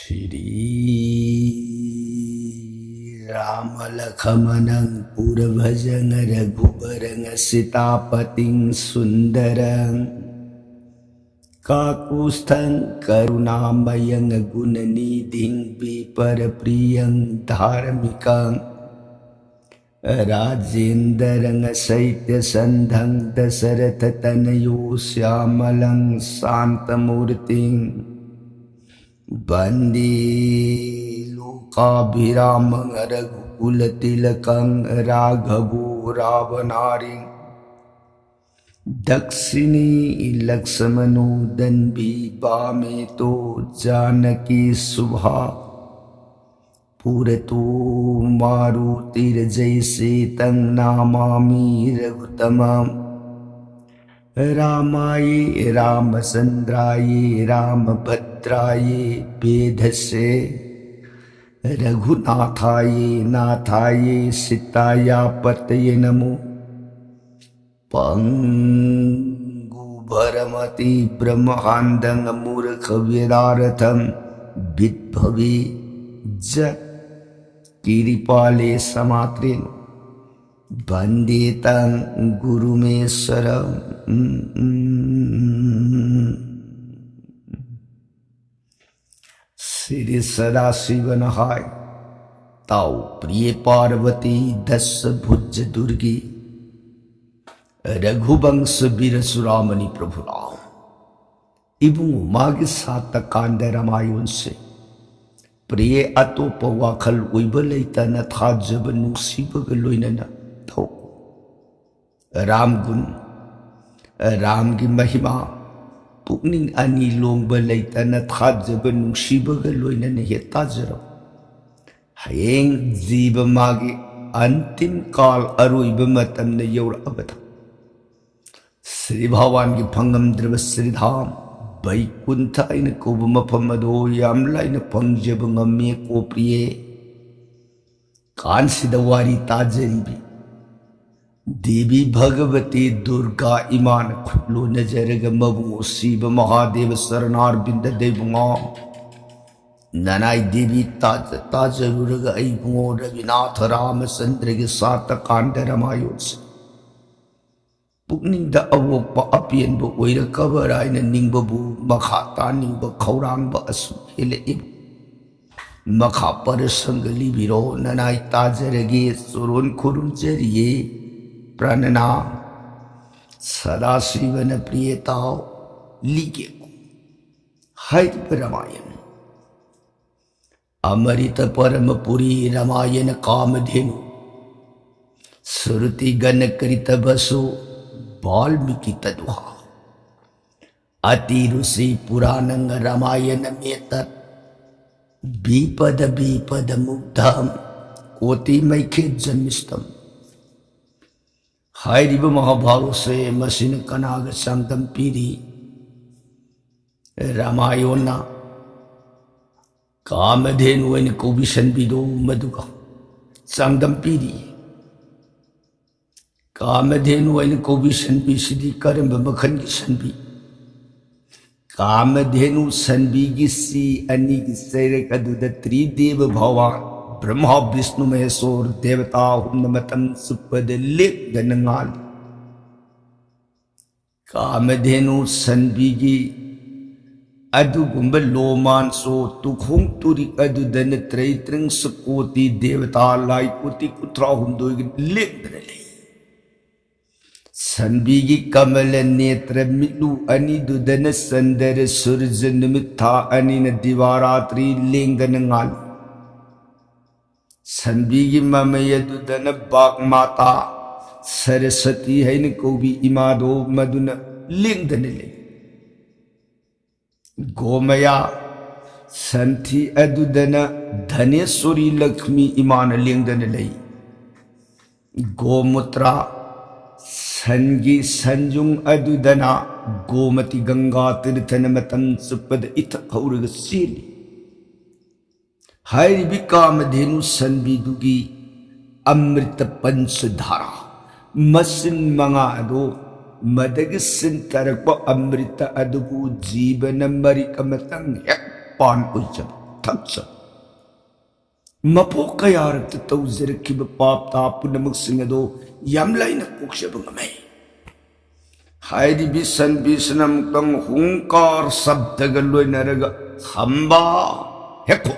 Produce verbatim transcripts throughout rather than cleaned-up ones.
श्रीरामलक्ष्मणं पुरभजं रघुवरं सीतापतिं सुन्दरं काकुत्स्थं करुणामयं गुणनिधिं विप्रप्रियं धार्मिकं राजेन्द्रं शैत्यसन्धं दशरथतनयो श्यामलं शान्तमूर्तिं वन्दे लोकाभिरामं रघुकुलतिलकं राघवो रावणारिं दक्षिणे लक्ष्मणो दण्डी वामे तु जानकी शुभा पुरतो मारुतिर्जयसेतं नमामि रघुत्तमम्। रामाय रामचन्द्राय रामभद्राय वेधसे रघुनाथाय नाथाय सीताया पतये नमो। पङ्गुभ्रमति ब्रह्माण्डं मूर्खव्यदार्थं विद्भवे ज किरिपाले समात्रेण वन्देतं गुरुमीश्वरम्। श्री सदाशिवन हाय ताऊ प्रिय पार्वती दस भुज दुर्गी रघुवंश बीर चूड़ामणि प्रभु राम। ꯏꯕꯨꯡꯉꯣ ꯃꯥꯒꯤ ꯁꯥꯠꯇ ꯀꯥꯟꯗ ꯔꯥꯃꯥꯌꯣꯟꯁꯦ ꯄ꯭ꯔꯤꯌꯦ ꯑꯇꯣꯞꯄ ꯋꯥꯈꯜ ꯑꯣꯏꯕ ꯂꯩꯇꯅ ꯊꯥꯖꯕ ꯅꯨꯡꯁꯤꯕꯒ ꯂꯣꯏꯅꯅ ꯊꯧ꯫ ꯔꯥꯝꯒꯨꯟ, ꯔꯥꯝꯒꯤ ꯃꯍꯤꯃꯥ, ꯄꯨꯛꯅꯤꯡ ꯑꯅꯤ ꯂꯣꯡꯕ ꯂꯩꯇꯅ ꯊꯥꯖꯕ ꯅꯨꯡꯁꯤꯕꯒ ꯂꯣꯏꯅꯅ ꯍꯦꯛ ꯇꯥꯖꯔꯣ꯫ ꯍꯌꯦꯡ ꯖꯤꯕ ꯃꯥꯒꯤ ꯑꯟꯇꯤꯝ ꯀꯥꯜ ꯑꯔꯣꯏꯕ ꯃꯇꯝꯗ ꯌꯧꯔꯛꯑꯕꯗ ꯁ꯭ꯔꯤ ꯚꯒꯋꯥꯟꯒꯤ ꯐꯪꯉꯝꯗ꯭ꯔꯕ ꯁ꯭ꯔꯤꯙꯥꯝ ꯕꯩꯀꯨꯟꯊ ꯑꯩꯅ ꯀꯧꯕ ꯃꯐꯝ ꯑꯗꯣ ꯌꯥꯝ ꯂꯥꯏꯅ ꯐꯪꯖꯕ ꯉꯝꯃꯤ ꯀꯣ ꯄ꯭ꯔꯤꯌꯦ꯫ ꯀꯥꯟꯁꯤꯗ ꯋꯥꯔꯤ ꯇꯥꯖꯔꯤꯕꯤ ꯗꯦꯕꯤ ꯚꯒꯕꯇꯤ ꯗꯨꯔꯒꯥ ꯏꯃꯥꯅ ꯈꯨꯠ ꯂꯣꯟꯅꯖꯔꯒ ꯃꯕꯨꯡ ꯑꯣꯁꯤꯕ ꯃꯍꯥꯗꯦꯕ ꯁꯔꯅꯥꯔꯕꯤꯟꯗ ꯗꯦꯕꯉꯥ ꯅꯅꯥꯏ ꯗꯦꯕꯤ ꯇꯥꯖ-, ꯇꯥꯖꯔꯨꯔꯒ ꯑꯩ ꯏꯕꯨꯡꯉꯣ ꯔꯕꯤꯅꯥꯊ ꯔꯥꯃꯆꯟꯗ꯭ꯔꯒꯤ ꯁꯥꯇ ꯀꯥꯟꯗ ꯔꯃꯥꯌꯣꯟꯁꯦ ꯄꯨꯛꯅꯤꯡꯗ ꯑꯋꯣꯛꯄ ꯑꯄꯦꯟꯕ ꯑꯣꯏꯔꯛꯀꯕ꯭ꯔꯥ ꯍꯥꯏꯅ ꯅꯤꯡꯕꯕꯨ ꯃꯈꯥ ꯇꯥꯅꯤꯡꯕ ꯈꯧꯔꯥꯡꯕ ꯑꯁꯨꯛ ꯍꯦꯜꯂꯛꯏ꯫ ꯃꯈꯥ ꯄꯔꯁꯪꯒ ꯂꯤꯕꯤꯔꯣ, ꯅꯅꯥꯏ ꯇꯥꯖꯔꯒꯦ, ꯆꯨꯔꯣꯟ ꯈꯨꯔꯨꯝꯖꯔꯤꯌꯦ꯫ ꯄ꯭ꯔꯥꯅꯅꯥ, ꯁꯗꯥꯁꯤꯕꯅ ꯄ꯭ꯔꯤꯌꯦ ꯇꯥꯎ, ꯂꯤꯒꯦꯀꯣ꯫ ꯍꯥꯏꯔꯤꯕ ꯔꯃꯥꯌꯟ ꯑꯃꯔꯤꯇ ꯄꯔꯃꯄꯨꯔꯤ ꯔꯃꯥꯌꯟ ꯀꯥꯃꯙꯦꯅꯨ ꯁ꯭ꯔꯨꯇꯤ ꯒꯅꯀ꯭ꯔꯤꯇ ꯚꯁꯨ ꯚꯥꯜꯃꯤꯀꯤ ꯇꯗꯨꯍꯥ ꯑꯇꯤ ꯔꯨꯁꯤ ꯄꯨꯔꯥꯅꯪ ꯔꯃꯥꯌꯟ ꯃꯦꯇꯠ ꯕꯤꯄꯗ ꯕꯤꯄꯗ ꯃꯨꯛꯙꯝ ꯀꯣꯇꯤ ꯃꯩꯈꯦꯠ ꯖꯟꯃꯤꯁꯇꯝ꯫ ꯍꯥꯏꯔꯤꯕ ꯃꯍꯥꯚꯥꯔꯠꯁꯦ ꯃꯁꯤꯅ ꯀꯅꯥꯒ ꯆꯥꯡꯗꯝ ꯄꯤꯔꯤ? ꯔꯃꯥꯌꯣꯟꯅ ꯀꯥꯃꯙꯦꯅꯨ ꯑꯣꯏꯅ ꯀꯧꯕꯤ ꯁꯟꯕꯤꯗꯣ ꯃꯗꯨꯒ ꯆꯥꯡꯗꯝ ꯄꯤꯔꯤ꯫ ꯀꯥꯃꯙꯦꯅꯨ ꯑꯣꯏꯅ ꯀꯧꯕꯤ ꯁꯟꯕꯤꯁꯤꯗꯤ ꯀꯔꯝꯕ ꯃꯈꯜꯒꯤ ꯁꯟꯕꯤ? ꯀꯥꯃꯙꯦꯅꯨ ꯁꯟꯕꯤꯒꯤ ꯁꯤ ꯑꯅꯤꯒꯤ ꯆꯩꯔꯛ ꯑꯗꯨꯗ ꯇ꯭ꯔꯤꯗꯦꯕ ꯚꯒꯋꯥꯟ ꯕ꯭ꯔꯍ꯭ꯃ, ꯕꯤꯁꯅꯨ, ꯃꯍꯦꯁꯣꯔ ꯗꯦꯕꯇꯥ ꯑꯍꯨꯝꯅ ꯃꯇꯝ ꯆꯨꯞꯄꯗ ꯂꯦꯞꯇꯅ ꯉꯥꯜꯂꯤ꯫ ꯀꯥꯃꯙꯦꯅꯨ ꯁꯟꯕꯤꯒꯤ ꯑꯗꯨꯒꯨꯝꯕ ꯂꯣꯃꯥꯟꯁꯣ ꯇꯨꯈꯣꯡ ꯇꯨꯔꯤꯛ ꯑꯗꯨꯗꯅ ꯇ꯭ꯔꯩꯇ꯭ꯔꯤꯡꯁ ꯀꯣꯇꯤ ꯗꯦꯕꯇꯥ ꯂꯥꯏ ꯀꯣꯇꯤ ꯀꯨꯟꯊ꯭ꯔꯥ ꯍꯨꯝꯗꯣꯏꯒ ꯂꯦꯡꯗꯅ ꯂꯩ꯫ ꯁꯟꯕꯤꯒꯤ ꯀꯃꯂ ꯅꯦꯇ꯭ꯔ ꯃꯤꯠꯂꯨ ꯑꯅꯤꯗꯨꯗꯅ ꯆꯟꯗ꯭ꯔ ꯁꯨꯔꯖ ꯅꯨꯃꯤꯠ ꯊꯥ ꯑꯅꯤꯅ ꯗꯤꯕꯥꯔꯥꯇ꯭ꯔꯤ ꯂꯦꯡꯗꯅ ꯉꯥꯜꯂꯤ꯫ ꯁꯟꯕꯤꯒꯤ ꯃꯃꯩ ꯑꯗꯨꯗꯅ ꯕꯥꯒ ꯃꯥꯇꯥ ꯁꯔꯁꯇꯤ ꯍꯥꯏꯅ ꯀꯧꯕꯤ ꯏꯃꯥꯗꯣ ꯃꯗꯨꯅ ꯂꯦꯡꯗꯅ ꯂꯩ꯫ ꯒꯣꯃꯌꯥ ꯁꯟꯊꯤ ꯑꯗꯨꯗꯅ ꯙꯅꯦꯁꯣꯔꯤ ꯂꯛꯁꯃꯤ ꯏꯃꯥꯅ ꯂꯦꯡꯗꯅ ꯂꯩ꯫ ꯒꯣꯃꯨꯇ꯭ꯔꯥ ꯁꯟꯒꯤ ꯁꯟꯌꯨꯡ ꯑꯗꯨꯗꯅ ꯒꯣꯃꯇꯤ ꯒꯪꯒꯥ ꯇꯤꯔꯊꯅ ꯃꯇꯝ ꯆꯨꯞꯄꯗ ꯏꯊꯛ ꯍꯧꯔꯒ ꯆꯦꯜꯂꯤ꯫ ꯍꯥꯏꯔꯤꯕ ꯀꯥꯃꯙꯦꯅꯨ ꯁꯟꯕꯤꯗꯨꯒꯤ ꯑꯃ꯭ꯔꯤꯇ ꯄꯟꯆꯙꯥꯔꯥ ꯃꯆꯤꯟ ꯃꯉꯥ ꯑꯗꯨ ꯃꯗꯒꯤ ꯁꯤꯟꯊꯔꯛꯄ ꯑꯃ꯭ꯔꯤꯇ ꯑꯗꯨꯕꯨ ꯖꯤꯕꯅ ꯃꯔꯤꯛ ꯑꯃꯇꯪ ꯍꯦꯛ ꯄꯥꯟ ꯑꯣꯏꯖꯕ ꯊꯛꯆ ꯃꯄꯣꯛ ꯀꯌꯥꯔꯛꯇ ꯇꯧꯖꯔꯛꯈꯤꯕ ꯄꯥꯞ ꯇꯥ ꯄꯨꯝꯅꯃꯛꯁꯤꯡ ꯑꯗꯣ ꯌꯥꯝ ꯂꯥꯏꯅ ꯀꯣꯛꯆꯕ ꯉꯝꯃꯦ꯫ ꯍꯥꯏꯔꯤꯕꯤ ꯁꯟꯕꯤꯁꯤꯅ ꯑꯃꯨꯛꯇꯪ ꯍꯨꯡꯀꯥꯔ ꯁꯕꯗꯒ ꯂꯣꯏꯅꯔꯒ ꯍꯝꯕꯥ ꯍꯦꯛꯈꯣ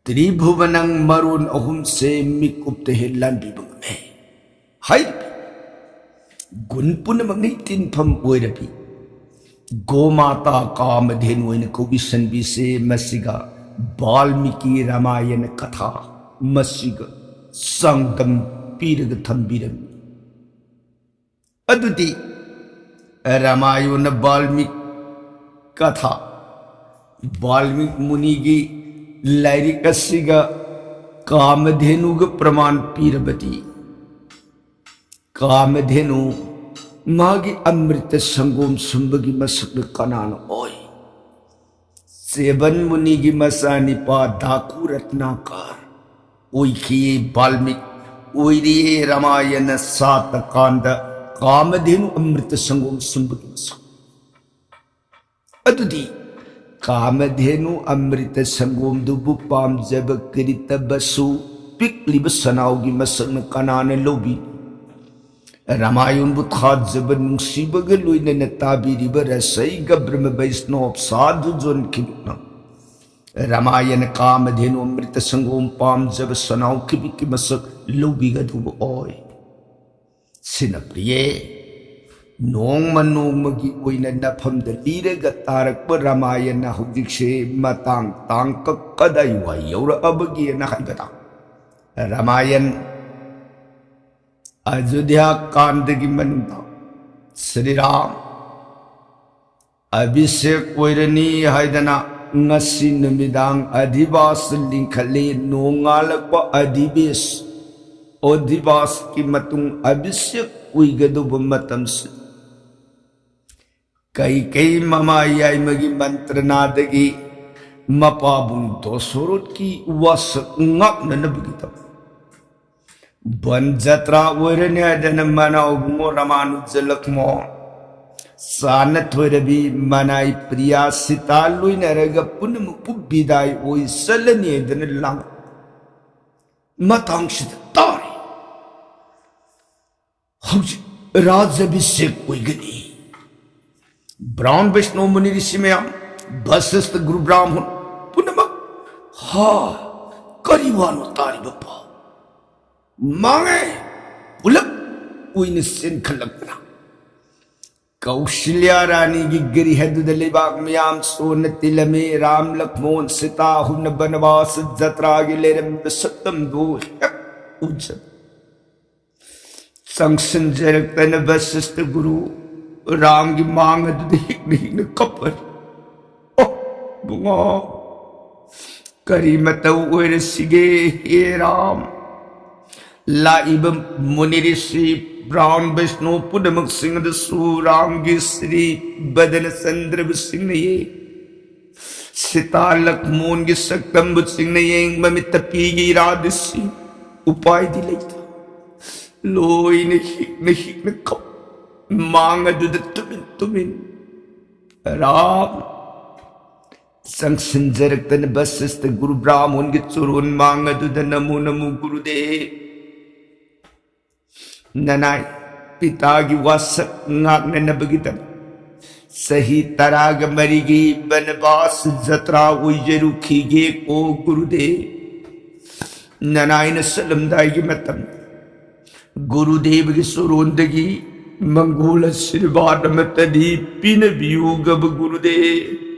ꯇ꯭ꯔꯤꯚꯨꯕꯅꯪ ꯃꯔꯣꯟ ꯑꯍꯨꯝꯁꯦ ꯃꯤꯀꯨꯞꯇ ꯍꯦꯛ ꯂꯥꯟꯕꯤꯕ ꯉꯝꯃꯦ꯫ ꯍꯥꯏꯔꯤꯕꯤ ꯒꯨꯟ ꯄꯨꯝꯅꯃꯛꯅꯤ ꯇꯤꯟꯐꯝ ꯑꯣꯏꯔꯕꯤ ꯒꯣꯃꯥꯇꯥ ꯀꯥꯃꯙꯦꯅꯨ ꯑꯣꯏꯅ ꯀꯧꯕꯤ ꯁꯟꯕꯤꯁꯦ ꯃꯁꯤꯒ ꯕꯥꯜꯃꯤꯀꯤ ꯔꯥꯃꯥꯌꯟ ꯀꯊꯥ ꯃꯁꯤꯒ ꯆꯥꯡꯗꯝ ꯄꯤꯔꯒ ꯊꯝꯕꯤꯔꯝꯃꯤ꯫ ꯑꯗꯨꯗꯤ ꯔꯥꯃꯥꯌꯟ ꯕꯥꯜꯃꯤꯛ ꯀꯊꯥ ꯕꯥꯜꯃꯤꯛ ꯃꯨꯅꯤꯒꯤ ꯂꯥꯏꯔꯤꯛ ꯑꯁꯤꯒ ꯀꯥꯃꯙꯦꯅꯨꯒ ꯄ꯭ꯔꯃꯥꯟ ꯄꯤꯔꯕꯗꯤ ꯀꯥꯃꯙꯦꯅꯨ ꯃꯥꯒꯤ ꯑꯃ꯭ꯔꯤꯇ ꯁꯪꯒꯣꯝ ꯁꯨꯝꯕꯒꯤ ꯃꯁꯛꯅ ꯀꯅꯥꯅ ꯑꯣꯏ? ꯆꯦꯕꯟ ꯃꯨꯅꯤꯒꯤ ꯃꯆꯥꯅꯤꯄꯥ ꯗꯥꯀꯨ ꯔꯠꯅꯥꯀꯔ ꯑꯣꯏꯈꯤ꯫ ꯕꯥꯜꯃꯤꯛ ꯑꯣꯏꯔꯤꯌꯦ ꯔꯥꯃꯥꯌꯟ ꯁꯥꯠꯇ ꯀꯥꯟꯗ ꯀꯥꯃꯙꯦꯅꯨ ꯑꯃ꯭ꯔꯤꯇ ꯁꯪꯒꯣꯝ ꯁꯨꯝꯕꯒꯤ ꯃꯁꯛ꯫ ꯑꯗꯨꯗꯤ ꯀꯥꯃꯙꯦꯅꯨ ꯑꯃ꯭ꯔꯤꯇ ꯁꯪꯒꯣꯝꯗꯨꯕꯨ ꯄꯥꯝꯖꯕ ꯀꯤꯔꯤꯇꯕꯁꯨ ꯄꯤꯛꯂꯤꯕ ꯁꯅꯥꯎꯒꯤ ꯃꯁꯛꯅ ꯀꯅꯥꯅ ꯂꯧꯕꯤ? ꯔꯥꯃꯥꯌꯟꯕꯨ ꯊꯥꯖꯕ ꯅꯨꯡꯁꯤꯕꯒ ꯂꯣꯏꯅꯅ ꯇꯥꯕꯤꯔꯤꯕ ꯔꯁꯩꯒ ꯕ꯭ꯔꯍ꯭ꯃ ꯕꯩꯁꯅꯣꯞ ꯁꯥꯙꯨ ꯖꯣꯟ ꯈꯤꯕꯨꯛꯅ ꯔꯥꯃꯥꯌꯟ ꯀꯥꯃꯙꯦꯅꯨ ꯑꯃ꯭ꯔꯤꯇ ꯁꯪꯒꯣꯝ ꯄꯥꯝꯖꯕ ꯁꯅꯥꯎ ꯈꯤꯕꯤꯛꯀꯤ ꯃꯁꯛ ꯂꯧꯕꯤꯒꯗꯧꯕ ꯑꯣꯏ꯫ ꯁꯤꯅ ꯄ꯭ꯔꯤꯌꯦ, ꯅꯣꯡꯃ ꯅꯣꯡꯃꯒꯤ ꯑꯣꯏꯅ ꯅꯐꯝꯗ ꯂꯤꯔꯒ ꯇꯥꯔꯛꯄ ꯔꯥꯃꯥꯌꯟꯅ ꯍꯧꯖꯤꯛꯁꯦ ꯃꯇꯥꯡ ꯇꯥꯡꯀꯛ ꯀꯗꯥꯏ ꯋꯥꯏ ꯌꯧꯔꯛꯑꯕꯒꯦꯅ ꯍꯥꯏꯕꯗ ꯔꯥꯃꯥꯌꯟ ꯑꯌꯣꯙ꯭ꯌꯥ ꯀꯥꯟꯗꯒꯤ ꯃꯅꯨꯡꯗ ꯁ꯭ꯔꯤꯔꯥꯝ ꯑꯚꯤꯁꯦꯛ ꯑꯣꯏꯔꯅꯤ ꯍꯥꯏꯗꯅ ꯉꯁꯤ ꯅꯨꯃꯤꯗꯥꯡ ꯑꯙꯤꯕꯥꯁ ꯂꯤꯡꯈꯠꯂꯤ꯫ ꯅꯣꯡꯉꯥꯜꯂꯛꯄ ꯑꯙꯤꯕꯦꯁ, ꯑꯣꯙꯤꯕꯥꯁꯀꯤ ꯃꯇꯨꯡ ꯑꯚꯤꯁꯦꯛ ꯑꯣꯏꯒꯗꯧꯕ ꯃꯇꯝꯁꯤ ꯀꯩꯀꯩ ꯃꯃꯥ ꯌꯥꯏꯃꯒꯤ ꯃꯟꯇ꯭ꯔꯅꯥꯗꯒꯤ ꯃꯄꯥꯕꯨꯡ ꯗꯣꯁꯣꯔꯣꯠꯀꯤ ꯋꯥꯁꯛ ꯉꯥꯛꯅꯅꯕꯒꯤꯗꯃꯛ ꯕꯟ ꯖꯇ꯭ꯔꯥ ꯑꯣꯏꯔꯅꯤ ꯍꯥꯏꯗꯅ ꯃꯅꯥꯎꯕꯨꯡꯉꯣ ꯔꯃꯥꯅꯨꯖ ꯂꯛꯃꯣ ꯆꯥꯅ ꯊꯣꯏꯔꯕꯤ ꯃꯅꯥꯏ ꯄ꯭ꯔꯤꯌꯥ ꯁꯤꯇꯥ ꯂꯣꯏꯅꯔꯒ ꯄꯨꯝꯅꯃꯛꯄꯨ ꯕꯤꯗꯥꯏ ꯑꯣꯏ ꯆꯠꯂꯅꯤ ꯍꯥꯏꯗꯅ ꯂꯥꯡ ꯃꯇꯥꯡꯁꯤꯗ ꯇꯥꯔꯤ꯫ ꯍꯧꯖꯤꯛ ꯔꯥꯖ ꯑꯚꯤꯁꯦꯛ ꯑꯣꯏꯒꯅꯤ꯫ ꯕ꯭ꯔꯥꯎꯟ ꯕꯩꯁꯅꯣ ꯃꯨꯅꯤ ꯔꯤꯁꯤ ꯃꯌꯥꯝ, ꯕꯁꯤꯁꯇ ꯒꯨꯔꯨ ꯕ꯭ꯔꯥꯍꯃꯟ ꯄꯨꯝꯅꯃꯛ, ꯍꯥ, ꯀꯔꯤ ꯋꯥꯅꯣ ꯇꯥꯔꯤꯕ ꯄꯥꯎ? ꯃꯥꯡꯉꯦ꯫ ꯄꯨꯂꯞ ꯑꯣꯏꯅ ꯆꯦꯟꯈꯠꯂꯛꯇꯅ ꯀꯧꯁꯤꯜꯌꯥ ꯔꯥꯅꯤꯒꯤ ꯒꯔꯤꯍꯗꯨꯗ ꯂꯩꯕꯥꯛ ꯃꯌꯥꯝ ꯁꯣꯟꯅ ꯇꯤꯜꯂꯝꯃꯤ꯫ ꯔꯥꯝ, ꯂꯛꯃꯣꯟ, ꯁꯤꯇꯥ ꯍꯨꯝꯅ ꯕꯅꯕꯥꯁ ꯖꯇ꯭ꯔꯥꯒꯤ ꯂꯩꯔꯝꯕ ꯁꯛꯇꯝꯗꯨ ꯍꯦꯛ ꯎꯖꯕ꯫ ꯆꯪꯁꯤꯟꯖꯔꯛꯇꯅ ꯕꯁꯤꯁꯇ ꯒꯨꯔꯨ ꯔꯥꯝꯒꯤ ꯃꯥꯡ ꯑꯗꯨꯗ ꯍꯤꯛꯅ ꯍꯤꯛꯅ ꯀꯞꯄꯔꯤ꯫ ꯑꯣ, ꯕꯨꯡꯉꯣ, ꯀꯔꯤ ꯃꯇꯧ ꯑꯣꯏꯔꯁꯤꯒꯦ, ꯍꯦ ꯔꯥꯝ? ꯂꯥꯛꯏꯕ ꯃꯨꯅꯤ ꯔꯤꯁꯤ ꯕ꯭ꯔꯥꯎꯟ ꯕꯩꯁꯅꯣ ꯄꯨꯝꯅꯃꯛꯁꯤꯡ ꯑꯗꯨꯁꯨ ꯔꯥꯝꯒꯤ ꯁ꯭ꯔꯤ ꯕꯗꯅ ꯆꯟꯗ꯭ꯔꯕꯨ ꯁꯤꯡꯅꯩꯌꯦ꯫ ꯁꯤꯇꯥ ꯂꯛꯃꯣꯟꯒꯤ ꯁꯛꯇꯝꯕꯨ ꯆꯤꯡꯅ ꯌꯦꯡꯕ ꯃꯤꯠꯇ ꯄꯤꯒꯤ ꯏꯔꯥꯗꯁꯤ ꯎꯄꯥꯏꯗꯤ ꯂꯩꯇ꯫ ꯂꯣꯏꯅ ꯍꯤꯛꯅ ꯍꯤꯛꯅ ꯀꯞ꯫ ꯃꯥꯡ ꯑꯗꯨꯗ ꯇꯨꯃꯤꯟ ꯇꯨꯃꯤꯟ꯫ ꯔꯥꯝ꯫ ꯆꯪꯁꯤꯟꯖꯔꯛꯇꯅ ꯕꯁꯤꯁꯇ ꯒꯨꯔꯨ ꯕ꯭ꯔꯥꯍꯃꯟꯒꯤ ꯆꯨꯔꯣꯟ ꯃꯥꯡ ꯑꯗꯨꯗ ꯅꯃꯨ ꯅꯃꯨ ꯒꯨꯔꯨꯗꯦ꯫ ꯅꯅꯥꯏ ꯄꯤꯇꯥꯒꯤ ꯋꯥꯁꯛ ꯉꯥꯛꯅꯅꯕꯒꯤꯗꯃꯛ ꯆꯍꯤ ꯇꯔꯥꯒ ꯃꯔꯤꯒꯤ ꯕꯅꯕꯥꯁ ꯖꯇ꯭ꯔꯥ ꯑꯣꯏꯖꯔꯨꯈꯤꯒꯦ꯫ ꯑꯣ ꯒꯨꯔꯨꯗꯦ, ꯅꯅꯥꯏꯅ ꯆꯠꯂꯝꯗꯥꯏꯒꯤ ꯃꯇꯝ ꯒꯨꯔꯨꯗꯦꯕꯒꯤ ꯆꯨꯔꯣꯟꯗꯒꯤ ꯃꯪꯒꯣꯜ ꯑꯁꯤꯔꯕꯥꯗ ꯑꯃꯠꯇꯗꯤ ꯄꯤꯅꯕꯤꯌꯨꯒꯕ ꯒꯨꯔꯨꯗꯦ꯫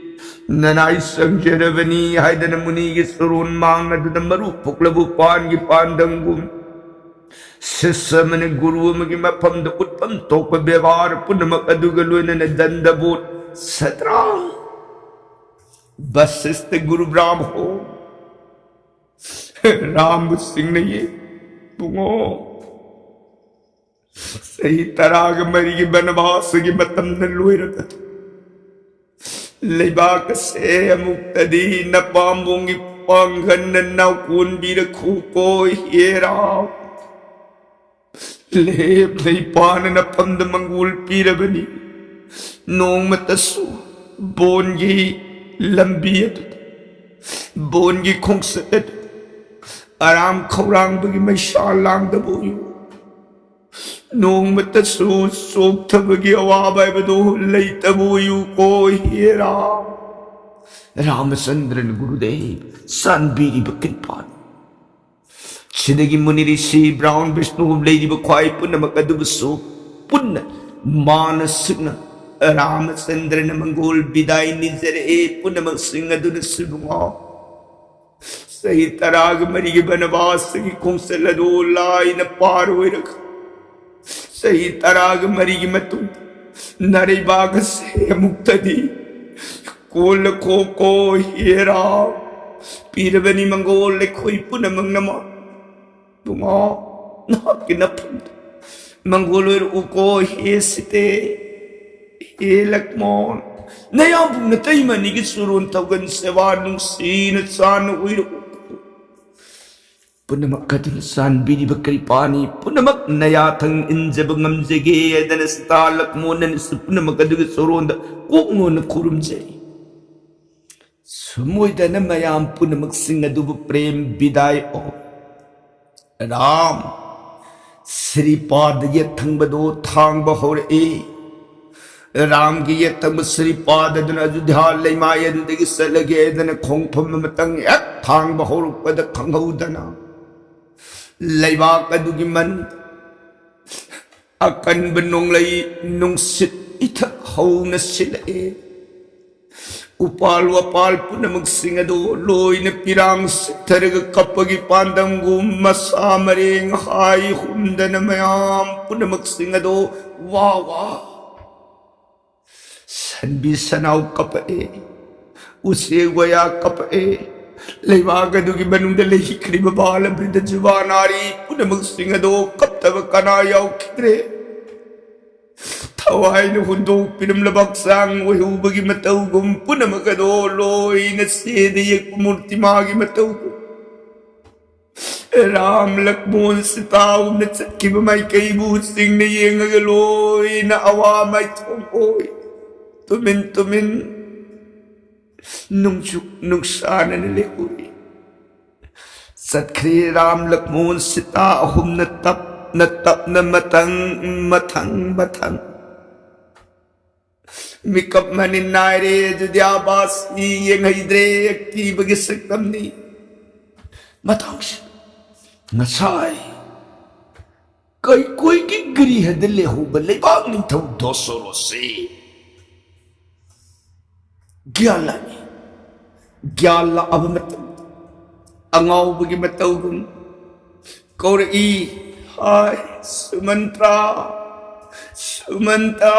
ꯅꯅꯥꯏ ꯆꯪꯖꯔꯕꯅꯤ ꯍꯥꯏꯗꯅ ꯃꯨꯅꯤꯒꯤ ꯆꯨꯔꯣꯟ ꯃꯥꯡ ꯑꯗꯨꯗ ꯃꯔꯨ ꯐꯨꯛꯂꯕꯨ ꯄꯥꯟꯒꯤ ꯄꯥꯟꯗꯝꯒꯨꯝ ꯁꯤꯁ ꯑꯃꯅ ꯒꯨꯔꯨ ꯑꯃꯒꯤ ꯃꯐꯝꯗ ꯎꯠꯐꯝ ꯊꯣꯛꯄ ꯕꯦꯕꯥꯔ ꯄꯨꯝꯅꯃꯛ ꯑꯗꯨꯒ ꯂꯣꯏꯅꯅ ꯗꯟꯗꯕꯣꯠ ꯁꯇ꯭ꯔꯥ ꯕꯁꯤꯁꯇ ꯒꯨꯔꯨ ꯕ꯭ꯔꯥꯝꯍꯣ ꯔꯥꯝꯕꯨ ꯁꯤꯡꯅꯩꯌꯦ꯫ ꯕꯨꯡꯉꯣ, ꯆꯍꯤ ꯇꯔꯥꯒ ꯃꯔꯤꯒꯤ ꯕꯅꯕꯥꯁꯒꯤ ꯃꯇꯝꯗ ꯂꯣꯏꯔꯕꯗꯨ ꯂꯩꯕꯥꯛ ꯑꯁꯦ ꯑꯃꯨꯛꯇꯗꯤ ꯅꯄꯥꯝꯕꯣꯝꯒꯤ ꯄꯥꯡꯒꯟꯅ ꯅꯥꯎꯀꯣꯟꯕꯤꯔꯛꯈꯨꯀꯣ ꯍꯦ ꯔꯥꯝ꯫ ꯂꯦꯞ ꯂꯩꯄꯥꯅ ꯅꯐꯝꯗ ꯃꯪꯒꯣꯜ ꯄꯤꯔꯕꯅꯤ꯫ ꯅꯣꯡꯃꯇꯁꯨ ꯕꯣꯟꯒꯤ ꯂꯝꯕꯤ ꯑꯗꯨꯗ, ꯕꯣꯟꯒꯤ ꯈꯣꯡꯆꯠ ꯑꯗꯨꯗ ꯑꯔꯥꯝ ꯈꯧꯔꯥꯡꯕꯒꯤ ꯃꯩꯁꯥ ꯂꯥꯡꯗꯕ ꯑꯣꯏꯌꯨ꯫ ꯅꯣꯡꯃꯇꯁꯨ ꯆꯣꯛꯊꯕꯒꯤ ꯑꯋꯥꯕ ꯍꯥꯏꯕꯗꯨ ꯂꯩꯇꯕ ꯑꯣꯏꯌꯨꯀꯣ ꯍꯦ ꯔꯥꯝ꯫ ꯔꯥꯃꯆꯟꯗ꯭ꯔꯅ ꯒꯨꯔꯨꯗꯦꯕ ꯆꯥꯟꯕꯤꯔꯤꯕ ꯀ꯭ꯔꯤꯄꯥꯅꯤ꯫ ꯁꯤꯗꯒꯤ ꯃꯨꯅꯤ ꯔꯤꯁꯤ ꯕ꯭ꯔꯍ꯭ꯃ ꯕꯤꯁꯅꯨ ꯂꯩꯔꯤꯕ ꯈ꯭ꯋꯥꯏ ꯄꯨꯝꯅꯃꯛ ꯑꯗꯨꯕꯨꯁꯨ ꯄꯨꯟꯅ ꯃꯥꯅ ꯁꯤꯡꯅ ꯔꯥꯃꯆꯟꯗ꯭ꯔꯅ ꯃꯪꯒꯣꯜ ꯕꯤꯗꯥꯏ ꯅꯤꯖꯔꯛꯑꯦ꯫ ꯄꯨꯝꯅꯃꯛꯁꯤꯡ ꯑꯗꯨꯅꯁꯨ ꯏꯕꯨꯡꯉꯣ, ꯆꯍꯤ ꯇꯔꯥꯒ ꯃꯔꯤꯒꯤ ꯕꯅꯕꯥꯁꯀꯤ ꯈꯣꯡꯆꯠ ꯑꯗꯨ ꯂꯥꯏꯅ ꯄꯥꯔ ꯑꯣꯏꯔꯒ ꯆꯍꯤ ꯇꯔꯥꯒ ꯃꯔꯤꯒꯤ ꯃꯇꯨꯡꯗ ꯅꯥꯔꯩꯕꯥꯛ ꯑꯁꯦ ꯑꯃꯨꯛꯇꯗꯤ ꯀꯣꯜꯂꯈꯣꯀꯣ ꯍꯦ ꯔꯥꯝ꯫ ꯄꯤꯔꯕꯅꯤ ꯃꯪꯒꯣꯜ ꯑꯩꯈꯣꯏ ꯄꯨꯝꯅꯃꯛꯅ ꯃꯥ ꯏꯕꯨꯡꯉꯣ, ꯅꯍꯥꯛꯀꯤ ꯅꯐꯝꯗ ꯃꯪꯒꯣꯜ ꯑꯣꯏꯔꯛꯎꯀꯣ ꯍꯦ ꯁꯤꯇꯦ, ꯍꯦ ꯂꯛꯃꯣꯟ꯫ ꯅꯌꯥꯝꯕꯨ ꯅꯇꯩꯃꯅꯤꯒꯤ ꯆꯨꯔꯣꯟ ꯇꯧꯒꯟ ꯁꯦꯕꯥ ꯅꯨꯡꯁꯤꯅ ꯆꯥꯅ ꯑꯣꯏꯔꯛꯎ꯫ ꯄꯨꯝꯅꯃꯛ ꯑꯗꯨꯅ ꯆꯥꯟꯕꯤꯔꯤꯕ ꯀ꯭ꯔꯤꯄꯥꯅꯤ꯫ ꯄꯨꯝꯅꯃꯛ ꯅꯌꯥꯊꯪ ꯏꯟꯖꯕ ꯉꯝꯖꯒꯦ ꯍꯥꯏꯗꯅ ꯁꯤꯇꯥ ꯂꯛꯃꯣꯟꯅꯁꯨ ꯄꯨꯝꯅꯃꯛ ꯑꯗꯨꯒꯤ ꯆꯨꯔꯣꯟꯗ ꯀꯣꯛꯅꯣꯟꯅ ꯈꯨꯔꯨꯝꯖꯔꯤ꯫ ꯁꯨꯝꯃꯣꯏꯗꯅ ꯃꯌꯥꯝ ꯄꯨꯝꯅꯃꯛꯁꯤꯡ ꯑꯗꯨꯕꯨ ꯄ꯭ꯔꯦꯝ ꯕꯤꯗꯥꯏ ꯑꯣ ꯔꯥꯝ꯫ ꯁ꯭ꯔꯤꯄꯥꯗ ꯌꯦꯠ ꯊꯪꯕꯗꯨ ꯊꯥꯡꯕ ꯍꯧꯔꯛꯏ꯫ ꯔꯥꯝꯒꯤ ꯌꯦꯠ ꯊꯪꯕ ꯁ꯭ꯔꯤꯄꯥꯗ ꯑꯗꯨꯅ ꯑꯌꯨꯙ꯭ꯌꯥ ꯂꯩꯃꯥꯏ ꯑꯗꯨꯗꯒꯤ ꯆꯠꯂꯒꯦ ꯍꯥꯏꯗꯅ ꯈꯣꯡꯐꯝ ꯑꯃꯇꯪ ꯍꯦꯛ ꯊꯥꯡꯕ ꯍꯧꯔꯛꯄꯗ ꯈꯪꯍꯧꯗꯅ ꯂꯩꯕꯥꯛ ꯑꯗꯨꯒꯤ ꯃꯅꯨꯡꯗ ꯑꯀꯟꯕ ꯅꯣꯡꯂꯩ ꯅꯨꯡꯁꯤꯠ ꯏꯊꯛ ꯍꯧꯅ ꯁꯤꯜꯂꯛꯏ꯫ ꯎꯄꯥꯜ ꯋꯥꯄꯥꯜ ꯄꯨꯝꯅꯃꯛꯁꯤꯡ ꯑꯗꯨ ꯂꯣꯏꯅ ꯄꯤꯔꯥꯡ ꯁꯤꯠꯊꯔꯒ ꯀꯞꯄꯒꯤ ꯄꯥꯟꯗꯝꯒꯨꯝ ꯃꯁꯥ ꯃꯔꯦꯡ ꯍꯥꯏ ꯍꯨꯝꯗꯅ ꯃꯌꯥꯝ ꯄꯨꯝꯅꯃꯛꯁꯤꯡ ꯑꯗꯨ ꯋꯥ ꯋꯥ ꯁꯟꯕꯤ ꯁꯅꯥꯎ ꯀꯞꯄꯛꯑꯦ, ꯎꯆꯦꯛ ꯋꯥꯌꯥ ꯀꯞꯄꯛꯑꯦ꯫ ꯂꯩꯕꯥꯛ ꯑꯗꯨꯒꯤ ꯃꯅꯨꯡꯗ ꯂꯩꯈ꯭ꯔꯤꯕ ꯕꯥꯂ ꯕ꯭ꯔꯤꯗ ꯖꯨꯕꯥ ꯅꯥꯔꯤ ꯄꯨꯝꯅꯃꯛꯁꯤꯡ ꯑꯗꯣ ꯀꯞꯇꯕ ꯀꯅꯥ ꯌꯥꯎꯈꯤꯗ꯭ꯔꯦ꯫ ꯊꯋꯥꯏꯅ ꯍꯨꯟꯗꯣꯛꯄꯤꯔꯝꯂꯕ ꯍꯛꯆꯥꯡ ꯑꯣꯏꯍꯧꯕꯒꯤ ꯃꯇꯧꯒꯨꯝ ꯄꯨꯝꯅꯃꯛ ꯑꯗꯣ ꯂꯣꯏꯅ ꯆꯦꯗ ꯌꯦꯛꯄ ꯃꯨꯔꯇꯤꯃꯥꯒꯤ ꯃꯇꯧꯒꯨꯝ ꯔꯥꯝ, ꯂꯛꯃꯣꯟ, ꯁꯤꯇꯥ ꯑꯍꯨꯝꯅ ꯆꯠꯈꯤꯕ ꯃꯥꯏꯀꯩꯕꯨ ꯆꯤꯡꯅ ꯌꯦꯡꯉꯒ ꯂꯣꯏꯅ ꯑꯋꯥ ꯃꯥꯏꯊꯣꯡ ꯑꯣꯏ ꯇꯨꯃꯤꯟ ꯇꯨꯃꯤꯟ ꯅꯨꯡꯁꯨꯛ ꯅꯨꯡꯁꯥꯅꯅ ꯂꯦꯞꯎꯔꯤ꯫ ꯆꯠꯈ꯭ꯔꯦ ꯔꯥꯝ, ꯂꯛꯃꯣꯟ, ꯁꯤꯇꯥ ꯑꯍꯨꯝꯅ ꯇꯞꯅ ꯇꯞꯅ ꯃꯊꯪ ꯃꯊꯪ ꯃꯊꯪ꯫ ꯃꯤꯀꯞ ꯃꯅꯤꯟ ꯅꯥꯏꯔꯦ ꯑꯌꯨꯙ꯭ꯌꯥꯕꯥꯁꯤ, ꯌꯦꯡꯍꯩꯗ꯭ꯔꯦ ꯑꯀꯤꯕꯒꯤ ꯁꯛꯇꯝꯅꯤ꯫ ꯃꯇꯥꯡꯁꯤ ꯉꯁꯥꯏ ꯀꯩꯀꯣꯏꯒꯤ ꯒ꯭ꯔꯤꯍꯗ ꯂꯩꯍꯧꯕ ꯂꯩꯕꯥꯛ ꯅꯤꯡꯊꯧ ꯗꯣꯁꯣꯔꯣꯁꯤ ꯒ꯭ꯌꯥꯟ ꯂꯥꯛꯏ꯫ ꯒ꯭ꯌꯥꯟ ꯂꯥꯛꯑꯕ ꯃꯇꯝꯗ ꯑꯉꯥꯎꯕꯒꯤ ꯃꯇꯧꯒꯨꯝ ꯀꯧꯔꯛꯏ꯫ ꯍꯥꯏ ꯁꯨꯃꯟꯇ꯭ꯔꯥ, ꯁꯨꯃꯟꯇ,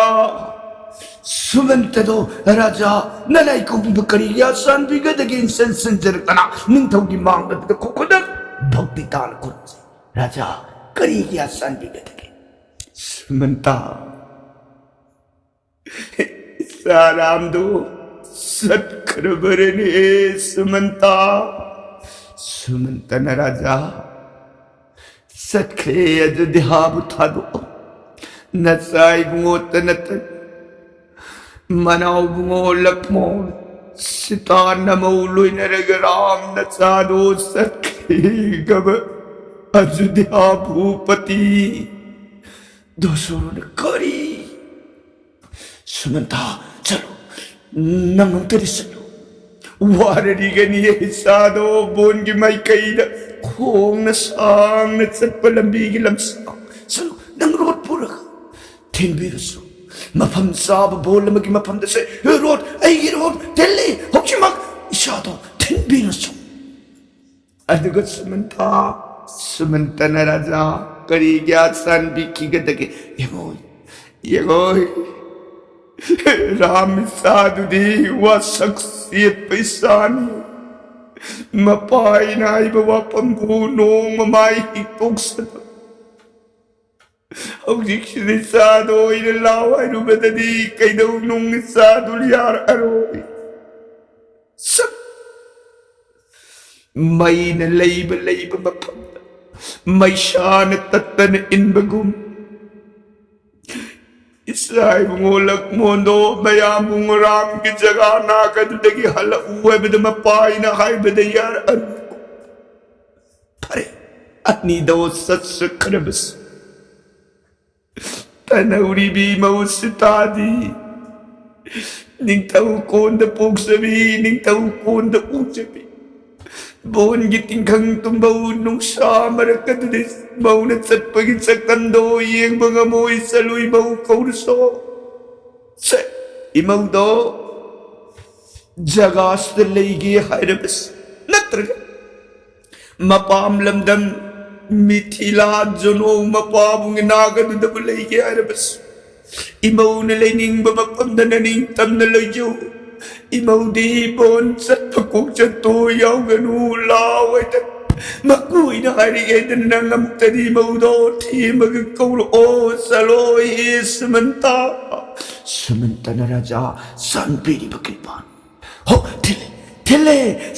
ꯁꯨꯃꯟꯇꯗꯣ ꯔꯥꯖꯥ ꯅꯅꯥꯏ ꯀꯧꯕꯤꯕ ꯀꯔꯤꯒꯤ ꯆꯥꯟꯕꯤꯒꯗꯒꯦ? ꯏꯟꯁꯟ ꯁꯟꯖꯔꯛꯇꯅ ꯅꯤꯡꯊꯧꯒꯤ ꯃꯥꯡꯗ ꯈꯨꯈꯨꯗꯛ ꯚꯛꯇꯤ ꯇꯥꯅ ꯈꯨꯔꯨꯝꯖꯩ꯫ ꯔꯥꯖꯥ, ꯀꯔꯤꯒꯤ ꯆꯥꯟꯕꯤꯒꯗꯒꯦ? ꯁꯨꯃꯟꯇ, ꯏꯆꯥ ꯔꯥꯝꯗꯨ ꯆꯠꯈ꯭ꯔꯕꯔꯅꯦ ꯁꯨꯃꯟꯇ꯫ ꯁꯨꯃꯟꯇꯅ ꯔꯥꯖꯥ, ꯆꯠꯈ꯭ꯔꯦ ꯑꯌꯨꯙ꯭ꯌꯥꯕꯨ ꯊꯥꯗꯣꯛꯑꯣ꯫ ꯅꯆꯥ ꯏꯕꯨꯡꯉꯣꯇ ꯅꯠꯇꯅ ꯃꯅꯥꯎ ꯏꯕꯨꯡꯉꯣ ꯂꯛꯃꯣꯟ, ꯁꯤꯇꯥ ꯅꯃꯧ ꯂꯣꯏꯅꯔꯒ ꯔꯥꯝ ꯅꯆꯥꯗꯣ ꯆꯠꯈꯤꯒꯕ ꯑꯌꯨꯙ꯭ꯌꯥ ꯚꯨꯄꯇꯤ ꯗꯣꯁꯣꯔꯣꯅ ꯀꯔꯤ? ꯁꯨꯃꯟꯇ, ꯆꯠꯂꯨ꯫ ꯅꯪ ꯑꯝꯇꯗꯤ ꯆꯠꯂꯨ꯫ ꯋꯥꯔꯔꯤꯒꯅꯤꯌꯦ ꯏꯆꯥꯗꯣ ꯕꯣꯟꯒꯤ ꯃꯥꯏꯀꯩꯗ ꯈꯣꯡꯅ ꯁꯥꯡꯅ ꯆꯠꯄ ꯂꯝꯕꯤꯒꯤ ꯂꯝꯁꯥꯡ꯫ ꯆꯠꯂꯨ, ꯅꯪ ꯔꯣꯠ ꯄꯨꯔꯒ ꯊꯤꯟꯕꯤꯔꯨꯆꯣ꯫ ꯃꯐꯝ ꯆꯥꯕ ꯕꯣꯜ ꯑꯃꯒꯤ ꯃꯐꯝꯗ ꯁꯦ, ꯔꯣꯠ, ꯑꯩꯒꯤ ꯔꯣꯠ ꯊꯤꯜꯂꯤ ꯍꯧꯖꯤꯛꯃꯛ꯫ ꯏꯆꯥꯗꯣ ꯊꯤꯟꯕꯤꯔꯨꯆꯣ꯫ ꯑꯗꯨꯒ ꯁꯨꯃꯟꯇ, ꯁꯨꯃꯟꯇꯅ ꯔꯥꯖꯥ ꯀꯔꯤꯒꯤ ꯆꯥꯟꯕꯤꯈꯤꯒꯗꯒꯦ? ꯌꯦꯡꯉꯣ, ꯌꯦꯡꯉꯣ, ꯔꯥꯝ ꯏꯆꯥꯗꯨꯗꯤ ꯋꯥꯁꯛ ꯆꯦꯠꯄ ꯏꯆꯥꯅꯤ꯫ ꯃꯄꯥ ꯏꯅꯥꯏꯕ ꯋꯥꯐꯝꯕꯨ ꯅꯣꯡꯃ ꯃꯥꯏ ꯍꯤꯛꯇꯣꯛꯆꯗꯕ꯫ ꯍꯧꯖꯤꯛꯁꯤꯗꯤ ꯆꯥꯗꯣ ꯑꯣꯏꯅ ꯂꯥꯎ ꯍꯥꯏꯔꯨꯕꯗꯗꯤ ꯀꯩꯗꯧꯅꯨꯡ ꯆꯥꯗꯨ ꯌꯥꯔꯛꯑꯔꯣꯏ꯫ ꯁꯛ! ꯃꯩꯅ ꯂꯩꯕ ꯂꯩꯕ ꯃꯐꯝꯗ ꯃꯩꯁꯥꯅ ꯇꯠꯇꯅ ꯏꯟꯕꯒꯨꯝ, ꯏꯆꯥ ꯏꯕꯨꯡꯉꯣ ꯂꯛꯃꯣꯟꯗꯣ ꯃꯌꯥꯝꯕꯨ ꯉꯔꯥꯡꯒꯤ ꯖꯒꯥ ꯅꯥꯀꯟꯗꯒꯤ ꯍꯜꯂꯛꯎ ꯍꯥꯏꯕꯗ ꯃꯄꯥꯏꯅ ꯍꯥꯏꯕꯗ ꯌꯥꯔꯛꯑꯅꯨ꯫ ꯐꯔꯦ, ꯑꯅꯤꯗꯣ ꯆꯠꯆꯈ꯭ꯔꯕꯁꯨ ꯇꯅꯧꯔꯤꯕꯤ ꯃꯧ ꯁꯤꯇꯥꯗꯤ ꯅꯤꯡꯊꯧ ꯀꯣꯟꯗ ꯄꯣꯛꯆꯕꯤ, ꯅꯤꯡꯊꯧ ꯀꯣꯟꯗ ꯎꯖꯕꯤ꯫ ꯕꯣꯟꯒꯤ ꯇꯤꯡꯈꯪ ꯇꯨꯝꯕꯧ ꯅꯨꯡꯁꯥ ꯃꯔꯛꯇꯗꯤ ꯃꯧꯅ ꯆꯠꯄꯒꯤ ꯆꯀꯟꯗꯣ ꯌꯦꯡꯕ ꯉꯝꯃꯣꯏ꯫ ꯆꯠꯂꯨꯏ ꯃꯧ ꯀꯧꯔꯁꯣ꯫ ꯁꯦ, ꯏꯃꯧꯗꯣ ꯖꯒꯥꯁꯤꯗ ꯂꯩꯒꯦ ꯍꯥꯏꯔꯕꯁꯨ, ꯅꯠꯇ꯭ꯔꯒ ꯃꯄꯥꯝ ꯂꯝꯗꯝ ꯃꯤꯊꯤꯂꯥ ꯖꯣꯅꯣ ꯃꯄꯥꯕꯨꯡꯒꯤ ꯅꯥꯒꯗꯨꯗꯕꯨ ꯂꯩꯒꯦ ꯍꯥꯏꯔꯕꯁꯨ, ꯏꯃꯧꯅ ꯂꯩꯅꯤꯡꯕ ꯃꯐꯝꯗ ꯅꯅꯤꯡ ꯇꯝꯅ ꯂꯩꯖꯧ꯫ ꯏꯃꯧꯗꯤ ꯕꯣꯟ ꯆꯠꯄ ꯀꯣꯛ ꯆꯠꯇꯣ ꯌꯥꯎꯒꯅꯨ, ꯂꯥꯎ ꯍꯥꯏꯗꯅ ꯃꯀꯨꯏꯅ ꯍꯥꯏꯔꯛꯑꯦ ꯍꯥꯏꯗꯅ ꯅꯪ ꯑꯃꯨꯛꯇꯗꯤ ꯏꯃꯧꯗꯣ ꯊꯦꯝꯃꯒ ꯀꯧꯔꯛꯑꯣ꯫ ꯆꯠꯂꯣ ꯍꯦ ꯁꯨꯃꯟꯇ꯫ ꯁꯨꯃꯟꯇꯅ ꯔꯥꯖꯥ ꯆꯥꯟꯕꯤꯔꯤꯕ ꯀ꯭ꯔꯤꯄꯥꯅꯤ꯫ ꯍꯣ, ꯊꯤꯜꯂꯦ, ꯊꯤꯜꯂꯦ,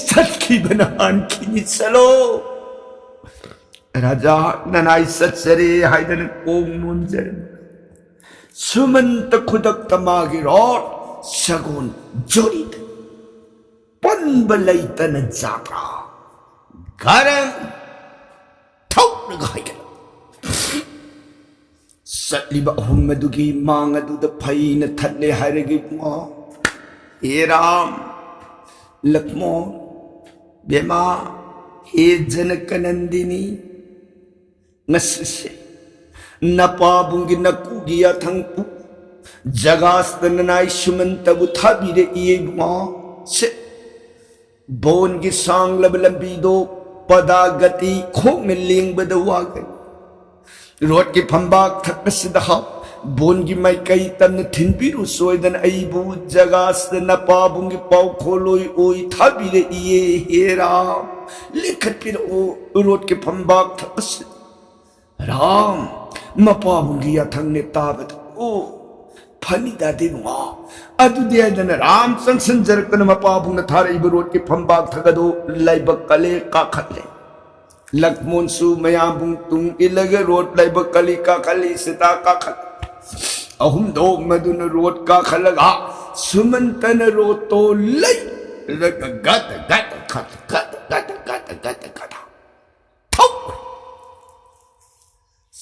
ꯆꯠꯈꯤꯕꯅ ꯍꯥꯟꯈꯤꯅꯤ, ꯆꯠꯂꯣ꯫ ꯔꯥꯖꯥ ꯅꯅꯥꯏ ꯆꯠꯆꯔꯦ ꯍꯥꯏꯗꯅ ꯀꯣꯡ ꯅꯣꯟꯖꯔꯝꯃꯤ꯫ ꯁꯨꯃꯟꯇ ꯈꯨꯗꯛꯇ ꯃꯥꯒꯤ ꯔꯣꯠ ꯁꯒꯣꯜ ꯖꯣꯔꯤꯗ ꯄꯟꯕ ꯂꯩꯇꯅ ꯖꯥꯇ꯭ꯔꯥ ꯒꯔꯪ ꯊꯧꯔꯒ ꯍꯥꯏꯒꯠꯂꯛ꯫ ꯆꯠꯂꯤꯕ ꯑꯍꯨꯝ ꯑꯗꯨꯒꯤ ꯃꯥꯡ ꯑꯗꯨꯗ ꯐꯩꯅ ꯊꯠꯂꯦ ꯍꯥꯏꯔꯒ ꯏꯕꯨꯡꯉꯣ, ꯍꯦ ꯔꯥꯝ, ꯂꯛꯃꯣꯟ, ꯕꯦꯃꯥ, ꯍꯦ ꯖꯅꯀꯅꯟꯗꯤꯅꯤ, ꯉꯁꯤꯁꯦ ꯅꯄꯥꯕꯨꯡꯒꯤ ꯅꯀꯨꯒꯤ ꯌꯥꯊꯪ ꯄꯨ ꯖꯒꯥꯁꯤꯗ ꯅꯅꯥꯏ ꯁꯨꯃꯟꯇꯕꯨ ꯊꯥꯕꯤꯔꯛꯏ ꯏꯕꯨꯡꯉꯣ꯫ ꯁꯦ, ꯕꯣꯟꯒꯤ ꯁꯥꯡꯂꯕ ꯂꯝꯕꯤꯗꯣ ꯄꯗꯥꯒꯇꯤ ꯈꯣꯡꯅ ꯂꯦꯡꯕꯗ ꯋꯥꯒꯅꯤ꯫ ꯔꯣꯠꯀꯤ ꯐꯝꯕꯥꯛ ꯊꯛ ꯑꯁꯤꯗ ꯍꯥꯞ, ꯕꯣꯟꯒꯤ ꯃꯥꯏꯀꯩ ꯇꯝꯅ ꯊꯤꯟꯕꯤꯔꯨ ꯁꯣꯏꯗꯅ ꯑꯩꯕꯨ ꯖꯒꯥꯁꯤꯗ ꯅꯄꯥꯕꯨꯡꯒꯤ ꯄꯥꯎꯈꯣꯜꯂꯣꯏ ꯑꯣꯏ ꯊꯥꯕꯤꯔꯛꯏꯌꯦ ꯍꯦ ꯔꯥꯝ꯫ ꯂꯦꯡꯈꯠꯄꯤꯔꯛꯑꯣ ꯔꯣꯠꯀꯤ ꯐꯝꯕꯥꯛ ꯊꯛ ꯑꯁꯤ꯫ ꯔꯥꯝ, ꯃꯄꯥꯕꯨꯡꯒꯤ ꯌꯥꯊꯪꯅꯦ ꯇꯥꯕꯗ꯫ ꯑꯣ, ꯐꯅꯤꯗ ꯏꯕꯨꯡꯉꯣ, ꯑꯗꯨꯗꯤ ꯍꯥꯏꯗꯅ ꯔꯥꯝ ꯆꯪꯁꯤꯟꯖꯔꯛꯇꯅ ꯃꯄꯥꯕꯨꯡꯅ ꯊꯥꯔꯛꯏꯕ ꯔꯣꯠꯀꯤ ꯐꯝꯕꯥꯛ ꯊꯒꯗꯣ ꯂꯥꯏꯕꯛ ꯀꯜꯂꯦ, ꯀꯥꯈꯠꯂꯦ꯫ ꯂꯛꯃꯣꯟꯁꯨ ꯃꯌꯥꯝꯕꯨꯡ ꯇꯨꯡ ꯏꯜꯂꯒ ꯔꯣꯠ ꯂꯥꯏꯕꯛ ꯀꯜꯂꯤ, ꯀꯥꯈꯠꯂꯤ꯫ ꯁꯤꯇꯥ ꯀꯥꯈꯠ ꯑꯍꯨꯝꯗꯣ ꯃꯗꯨꯅ ꯔꯣꯠ ꯀꯥꯈꯠꯂꯒ ꯁꯨꯃꯟꯇꯅ ꯔꯣꯠꯇꯣ ꯂꯩꯔꯒ ꯒꯗ ꯒꯗ ꯒꯗ ꯒꯗ ꯒꯗ ꯒꯗ ꯒꯗ ꯒꯗ ꯊꯧ꯫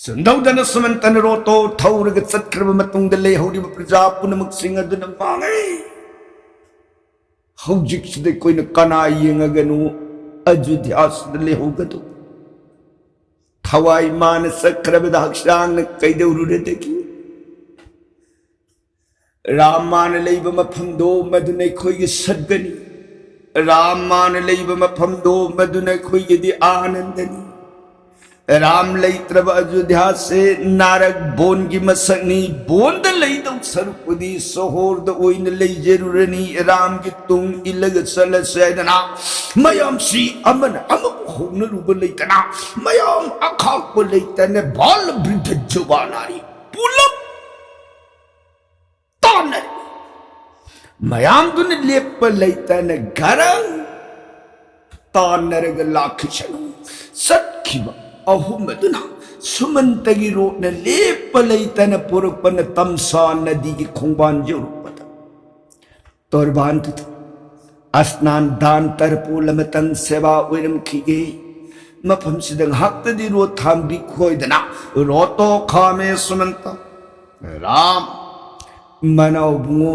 ꯁꯨꯝꯗꯧꯗꯅ ꯁꯨꯃꯟꯇꯅ ꯔꯣꯠꯇꯣ ꯊꯧꯔꯒ ꯆꯠꯈ꯭ꯔꯕ ꯃꯇꯨꯡꯗ ꯂꯩꯍꯧꯔꯤꯕ ꯄ꯭ꯔꯖꯥ ꯄꯨꯝꯅꯃꯛꯁꯤꯡ ꯑꯗꯨꯅ ꯃꯥꯡꯉꯤ꯫ ꯍꯧꯖꯤꯛꯁꯤꯗ ꯑꯩꯈꯣꯏꯅ ꯀꯅꯥ ꯌꯦꯡꯉꯒꯅꯣ ꯑꯌꯨꯙ꯭ꯌꯥꯁꯤꯗ ꯂꯩꯍꯧꯒꯗꯧ? ꯊꯋꯥꯏ ꯃꯥꯅ ꯆꯠꯈ꯭ꯔꯕꯗ ꯍꯛꯆꯥꯡꯅ ꯀꯩꯗꯧꯔꯨꯔꯗꯒꯦ? ꯔꯥꯝ ꯃꯥꯅ ꯂꯩꯕ ꯃꯐꯝꯗꯣ ꯃꯗꯨꯅ ꯑꯩꯈꯣꯏꯒꯤ ꯁꯠꯒꯅꯤ꯫ ꯔꯥꯝ ꯃꯥꯅ ꯂꯩꯕ ꯃꯐꯝꯗꯣ ꯃꯗꯨꯅ ꯑꯩꯈꯣꯏꯒꯤꯗꯤ ꯑꯥꯅꯟꯗꯅꯤ꯫ ꯔꯥꯝ ꯂꯩꯇ꯭ꯔꯕ ꯑꯌꯨꯙ꯭ꯌꯥꯁꯦ ꯅꯥꯔꯛ ꯕꯣꯟꯒꯤ ꯃꯁꯛꯅꯤ꯫ ꯕꯣꯟꯗ ꯂꯩꯗꯧ ꯁꯔꯨꯛꯄꯨꯗꯤ ꯁꯣꯍꯣꯔꯗ ꯑꯣꯏꯅ ꯂꯩꯖꯔꯨꯔꯅꯤ꯫ ꯔꯥꯝꯒꯤ ꯇꯨꯡ ꯏꯜꯂꯒ ꯆꯠꯂꯁꯦ ꯍꯥꯏꯗꯅ ꯃꯌꯥꯝꯁꯤ ꯑꯃꯅ ꯑꯃꯕꯨ ꯍꯧꯅꯔꯨꯕ ꯂꯩꯇꯅ, ꯃꯌꯥꯝ ꯑꯈꯥꯛꯄ ꯂꯩꯇꯅ ꯕꯥꯂ ꯕ꯭ꯔꯤꯗ ꯖꯨꯕꯥ ꯅꯥꯔꯤ ꯄꯨꯂꯞ ꯇꯥꯟꯅꯔꯦ꯫ ꯃꯌꯥꯝꯗꯨꯅ ꯂꯦꯞꯄ ꯂꯩꯇꯅ ꯒꯔꯪ ꯇꯥꯟꯅꯔꯒ ꯂꯥꯛꯈꯤꯁꯅꯨ꯫ ꯆꯠꯈꯤꯕ ꯑꯍꯨꯝ ꯑꯗꯨꯅ ꯁꯨꯃꯟꯇꯒꯤ ꯔꯣꯠꯅ ꯂꯦꯞꯄ ꯂꯩꯇꯅ ꯄꯨꯔꯛꯄꯅ ꯇꯝꯁꯥ ꯅꯗꯤꯒꯤ ꯈꯣꯡꯕꯥꯟ ꯌꯧꯔꯛꯄꯗ ꯇꯣꯔꯕꯥꯟꯗꯨꯗ ꯑꯁꯅꯥꯟ ꯗꯥꯟ ꯇꯔꯄꯨ ꯂꯃꯇꯪ ꯁꯦꯕꯥ ꯑꯣꯏꯔꯝꯈꯤꯒꯦ꯫ ꯃꯐꯝꯁꯤꯗ ꯉꯥꯏꯍꯥꯛꯇꯗꯤ ꯔꯣꯠ ꯊꯥꯝꯕꯤ ꯈꯣꯏꯗꯅ ꯔꯣꯠꯇꯣ ꯈꯥꯝꯃꯦ ꯁꯨꯃꯟꯇ꯫ ꯔꯥꯝ, ꯃꯅꯥꯎꯕꯨꯡꯉꯣ,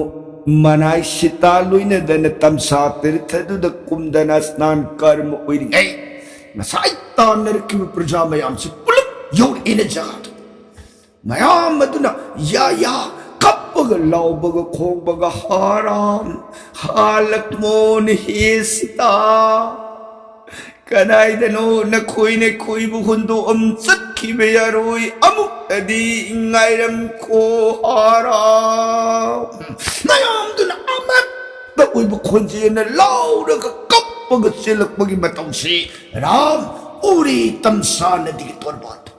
ꯃꯅꯥꯏ ꯁꯤꯇꯥ ꯂꯣꯏꯅꯗꯅ ꯇꯝꯁꯥ ꯇꯤꯔꯊꯗꯨꯗ ꯀꯨꯝꯗꯅ ꯁ꯭ꯅꯥꯟ ꯀꯔꯃ ꯑꯣꯏꯔꯤꯉꯩ ꯉꯁꯥꯏ ꯇꯥꯟꯅꯔꯛꯈꯤꯕ ꯄ꯭ꯔꯖꯥ ꯃꯌꯥꯝꯁꯤ ꯄꯨꯂꯞ ꯌꯧꯔꯛꯑꯦꯅ ꯖꯒꯥꯗꯨ꯫ ꯃꯌꯥꯝ ꯑꯗꯨꯅ ꯌꯥ ꯌꯥ ꯀꯞꯄꯒ ꯂꯥꯎꯕꯒ ꯈꯣꯡꯕꯒ, "ꯍꯥ ꯔꯥꯝ, ꯍꯥ ꯂꯛꯃꯣꯟ, ꯍꯦ ꯁꯤꯇꯥ, ꯀꯗꯥꯏꯗꯅꯣ ꯅꯈꯣꯏꯅ ꯈꯣꯏꯕꯨ ꯍꯨꯟꯗꯣꯛꯑꯝ ꯆꯠꯈꯤꯕ ꯌꯥꯔꯣꯏ, ꯑꯃꯨꯛꯇꯗꯤ ꯉꯥꯏꯔꯝꯈꯣ ꯍꯥꯔꯥ"꯫ ꯃꯌꯥꯝꯗꯨꯅ ꯑꯃꯠꯇ ꯑꯣꯏꯕ ꯈꯣꯟꯖꯦꯜꯅ ꯂꯥꯎꯔꯒ ꯀꯞꯄꯒ ꯆꯦꯜꯂꯛꯄꯒꯤ ꯃꯇꯧꯁꯤ ꯔꯥꯝ ꯎꯔꯤ꯫ ꯇꯝꯁꯥ ꯅꯗꯤꯒꯤ ꯇꯣꯔꯕꯥꯟꯗ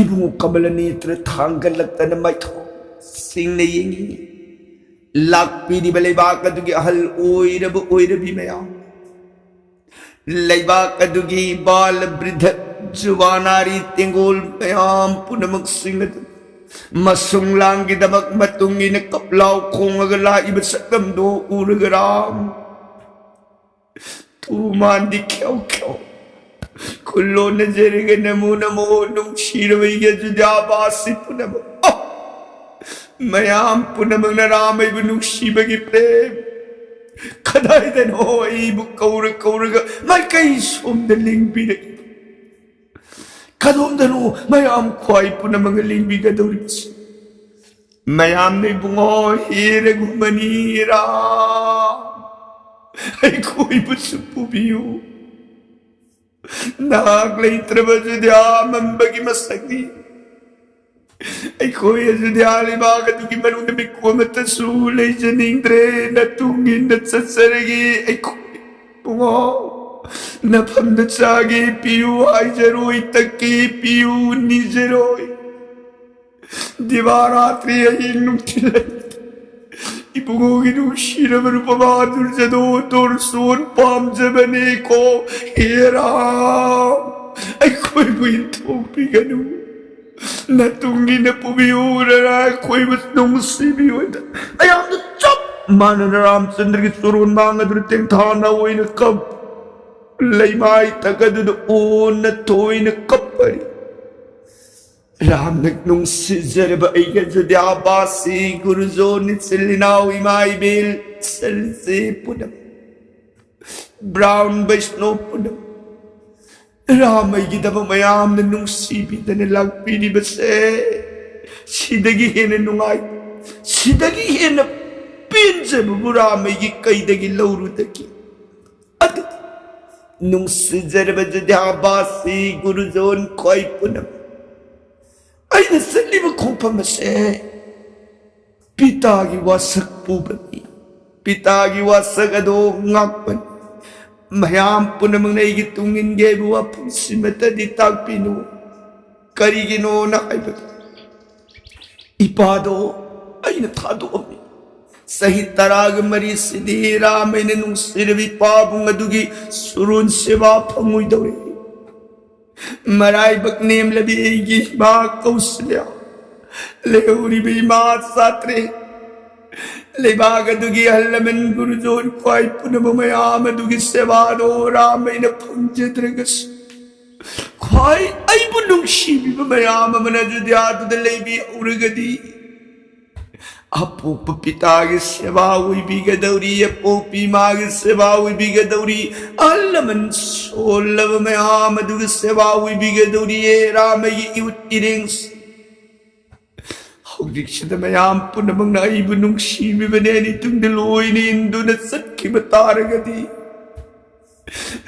ꯏꯕꯨꯡꯉꯣ ꯀꯃꯂ ꯅꯦꯇ꯭ꯔ ꯊꯥꯡꯒꯠꯂꯛꯇꯅ ꯃꯥꯏꯊꯣꯡ ꯁꯤꯡꯅ ꯌꯦꯡꯏ꯫ ꯂꯥꯛꯄꯤꯔꯤꯕ ꯂꯩꯕꯥꯛ ꯑꯗꯨꯒꯤ ꯑꯍꯜ ꯑꯣꯏꯔꯕ ꯑꯣꯏꯔꯕꯤ ꯃꯌꯥꯝ, ꯂꯩꯕꯥꯛ ꯑꯗꯨꯒꯤ ꯕꯥꯂ ꯕ꯭ꯔꯤꯙ ꯖꯨꯋꯥ ꯅꯥꯔꯤ ꯇꯦꯡꯒꯣꯜ ꯃꯌꯥꯝ ꯄꯨꯝꯅꯃꯛꯁꯤꯡ ꯑꯗꯨ ꯃꯁꯨꯡ ꯂꯥꯡꯒꯤꯗꯃꯛ ꯃꯇꯨꯡ ꯏꯟꯅ ꯀꯞꯂꯥꯎ ꯈꯣꯡꯉꯒ ꯂꯥꯛꯏꯕ ꯁꯛꯇꯝꯗꯨ ꯎꯔꯒ ꯔꯥꯝ ꯇꯨ ꯃꯥꯟꯗꯤ ꯈ꯭ꯌꯧ ꯈ꯭ꯌꯧ ꯈꯨꯜꯂꯣꯟꯅꯖꯔꯒ ꯅꯃꯣ ꯅꯃꯣ ꯅꯨꯡꯁꯤꯔꯕ ꯑꯩꯒꯤ ꯑꯌꯨꯙ꯭ꯌꯥꯕꯥꯁꯤ ꯄꯨꯝꯅꯃꯛ꯫ ꯑꯣ! ꯃꯌꯥꯝ ꯄꯨꯝꯅꯃꯛꯅ ꯔꯥꯝ ꯑꯩꯕꯨ ꯅꯨꯡꯁꯤꯕꯒꯤ ꯄ꯭ꯔꯦꯝ ꯀꯗꯥꯏꯗꯅꯣ ꯑꯩꯕꯨ ꯀꯧꯔ ꯀꯧꯔꯒ ꯃꯥꯏꯀꯩ ꯁꯣꯝꯗ ꯂꯦꯡꯕꯤꯔꯛꯏ꯫ ꯀꯗꯣꯝꯗꯅꯣ ꯃꯌꯥꯝ ꯈ꯭ꯋꯥꯏ ꯄꯨꯝꯅꯃꯛꯅ ꯂꯦꯡꯕꯤꯒꯗꯧꯔꯤꯕꯁꯤ? ꯃꯌꯥꯝꯅ ꯏꯕꯨꯡꯉꯣ ꯍꯦ ꯔꯘꯨꯃꯅꯤ ꯔꯥꯝ, ꯑꯩꯈꯣꯏꯕꯨꯁꯨ ꯄꯨꯕꯤꯌꯨ꯫ ꯅꯍꯥꯛ ꯂꯩꯇ꯭ꯔꯕ ꯑꯌꯨꯙ꯭ꯌꯥ ꯃꯝꯕꯒꯤ ꯃꯁꯛꯅꯤ꯫ ꯑꯩꯈꯣꯏ ꯑꯌꯨꯙ꯭ꯌꯥ ꯂꯩꯕꯥꯛ ꯑꯗꯨꯒꯤ ꯃꯅꯨꯡꯗ ꯃꯤꯀꯨꯞ ꯑꯃꯠꯇꯁꯨ ꯂꯩꯖꯅꯤꯡꯗ꯭ꯔꯦ꯫ ꯅꯇꯨꯡ ꯏꯟꯅ ꯆꯠꯆꯔꯒꯦ꯫ ꯑꯩꯈꯣꯏ ꯏꯕꯨꯡꯉꯣ, ꯅꯐꯝꯗ ꯆꯥꯒꯦ ꯄꯤꯌꯨ ꯍꯥꯏꯖꯔꯣꯏ, ꯊꯛꯀꯦ ꯄꯤꯌꯨ ꯅꯤꯖꯔꯣꯏ꯫ ꯗꯤꯕꯥ ꯔꯥꯇ꯭ꯔꯤ ꯑꯍꯤꯡ ꯅꯨꯡꯊꯤꯜ ꯏꯕꯨꯡꯉꯣꯒꯤ ꯅꯨꯡꯁꯤꯔꯕ ꯅꯨꯄꯥ ꯗꯨꯔꯖꯗꯣꯟ ꯗꯣꯔꯁꯣꯟ ꯄꯥꯝꯖꯕꯅꯤꯀꯣ꯫ ꯍꯦ ꯔꯥꯝ, ꯑꯩꯈꯣꯏꯕꯨ ꯏꯟꯊꯣꯛꯄꯤꯒꯅꯨ꯫ ꯅꯇꯨꯡ ꯏꯟꯅ ꯄꯨꯕꯤꯌꯨ ꯔꯥꯝ, ꯑꯩꯈꯣꯏꯕꯨ ꯅꯨꯡꯁꯤꯕꯤꯌꯨ꯫ ꯃꯌꯥꯝꯗꯨ ꯆꯞ ꯃꯥꯟꯅꯅ ꯔꯥꯝꯆꯟꯗ꯭ꯔꯒꯤ ꯆꯣꯔꯣꯟ ꯃꯥꯡ ꯑꯗꯨꯗ ꯇꯦꯡꯊꯥꯅ ꯑꯣꯏꯅ ꯀꯞ ꯂꯩꯃꯥꯏ ꯊꯛ ꯑꯗꯨꯗ ꯑꯣꯟꯅ ꯊꯣꯏꯅ ꯀꯞꯄꯔꯤ꯫ ꯔꯥꯝꯅ ꯅꯨꯡꯁꯤꯖꯔꯕ ꯑꯩꯒꯤ ꯑꯌꯨꯙ꯭ꯌꯥꯕꯥꯁꯤ ꯒꯨꯔꯨꯖꯣꯟ, ꯏꯆꯤꯜ ꯏꯅꯥꯎ, ꯏꯃꯥ ꯏꯕꯦꯜ, ꯏꯆꯜ ꯏꯆꯦ ꯄꯨꯝꯅꯃꯛ, ꯕ꯭ꯔꯥꯎꯟ ꯕꯩꯁꯅꯣ ꯄꯨꯝꯅꯃꯛ, ꯔꯥꯝ ꯑꯩꯒꯤꯗꯃꯛ ꯃꯌꯥꯝꯅ ꯅꯨꯡꯁꯤꯕꯤꯗꯅ ꯂꯥꯛꯄꯤꯔꯤꯕꯁꯦ ꯁꯤꯗꯒꯤ ꯍꯦꯟꯅ ꯅꯨꯡꯉꯥꯏ, ꯁꯤꯗꯒꯤ ꯍꯦꯟꯅ ꯄꯦꯟꯖꯕꯕꯨ ꯔꯥꯝ ꯑꯩꯒꯤ ꯀꯩꯗꯒꯤ ꯂꯧꯔꯨꯗꯒꯦ? ꯑꯗꯨ ꯅꯨꯡꯁꯤꯖꯔꯕ ꯑꯌꯨꯙ꯭ꯌꯥꯕꯥꯁꯤ ꯒꯨꯔꯨꯖꯣꯟ ꯈ꯭ꯋꯥꯏ ꯄꯨꯝꯅꯃꯛ, ꯑꯩꯅ ꯆꯠꯂꯤꯕ ꯈꯣꯡꯐꯝ ꯑꯁꯦ ꯄꯤꯇꯥꯒꯤ ꯋꯥꯁꯛ ꯄꯨꯕꯅꯤ꯫ ꯄꯤꯇꯥꯒꯤ ꯋꯥꯁꯛ ꯑꯗꯣ ꯉꯥꯛꯄꯅꯤ꯫ ꯃꯌꯥꯝ ꯄꯨꯝꯅꯃꯛꯅ ꯑꯩꯒꯤ ꯇꯨꯡ ꯏꯟꯒꯦ ꯍꯥꯏꯕ ꯋꯥꯐꯝꯁꯤꯃꯇꯗꯤ ꯇꯥꯛꯄꯤꯅꯨ꯫ ꯀꯔꯤꯒꯤꯅꯣꯅ ꯍꯥꯏꯕꯗ, ꯏꯄꯥꯗꯣ ꯑꯩꯅ ꯊꯥꯗꯣꯛꯑꯝꯃꯤ꯫ ꯆꯍꯤ ꯇꯔꯥꯒ ꯃꯔꯤꯁꯤꯗꯤ ꯔꯥꯝ ꯑꯩꯅ ꯅꯨꯡꯁꯤꯔꯕꯤ ꯄꯥꯕꯨꯡ ꯑꯗꯨꯒꯤ ꯁꯨꯔꯣꯟ ꯁꯦꯕꯥ ꯐꯪꯉꯣꯏꯗꯧꯔꯤ꯫ ꯃꯔꯥꯏꯕꯛ ꯅꯦꯝꯂꯕꯤ ꯑꯩꯒꯤ ꯏꯃꯥ ꯀꯧꯁꯜꯌꯥ, ꯂꯩꯍꯧꯔꯤꯕ ꯏꯃꯥ ꯁꯥꯇ꯭ꯔꯦ, ꯂꯩꯕꯥꯛ ꯑꯗꯨꯒꯤ ꯑꯍꯜ ꯂꯃꯟ ꯒꯨꯔꯨꯖꯣꯟ ꯈ꯭ꯋꯥꯏ ꯄꯨꯝꯅꯃꯛ ꯃꯌꯥꯝ ꯑꯗꯨꯒꯤ ꯁꯦꯕꯥꯗꯣ ꯔꯥꯝ ꯑꯩꯅ ꯐꯪꯖꯗ꯭ꯔꯒꯁꯨ, ꯈ꯭ꯋꯥꯏ ꯑꯩꯕꯨ ꯅꯨꯡꯁꯤꯕꯤꯕ ꯃꯌꯥꯝ ꯑꯃꯅ ꯑꯌꯨꯙ꯭ꯌꯥꯗꯨꯗ ꯂꯩꯕꯤꯍꯧꯔꯒꯗꯤ, ꯑꯄꯣꯛꯄ ꯄꯤꯇꯥꯒꯤ ꯁꯦꯕꯥ ꯑꯣꯏꯕꯤꯒꯗꯧꯔꯤ, ꯑꯄꯣꯛꯄꯤ ꯏꯃꯥꯒꯤ ꯁꯦꯕꯥ ꯑꯣꯏꯕꯤꯒꯗꯧꯔꯤ, ꯑꯍꯜ ꯂꯃꯟ ꯁꯣꯜꯂꯕ ꯃꯌꯥꯝ ꯑꯗꯨꯒꯤ ꯁꯦꯕꯥ ꯑꯣꯏꯕꯤꯒꯗꯧꯔꯤꯌꯦ꯫ ꯔꯥꯃꯒꯤ ꯏꯍꯨꯠ ꯏꯔꯦꯡꯁꯤ ꯍꯧꯖꯤꯛꯁꯤꯗ ꯃꯌꯥꯝ ꯄꯨꯝꯅꯃꯛꯅ ꯑꯩꯕꯨ ꯅꯨꯡꯁꯤꯕꯤꯕꯅꯦ, ꯑꯩ ꯇꯨꯡꯗ ꯂꯣꯏꯅ ꯏꯟꯗꯨꯅ ꯆꯠꯈꯤꯕ ꯇꯥꯔꯒꯗꯤ,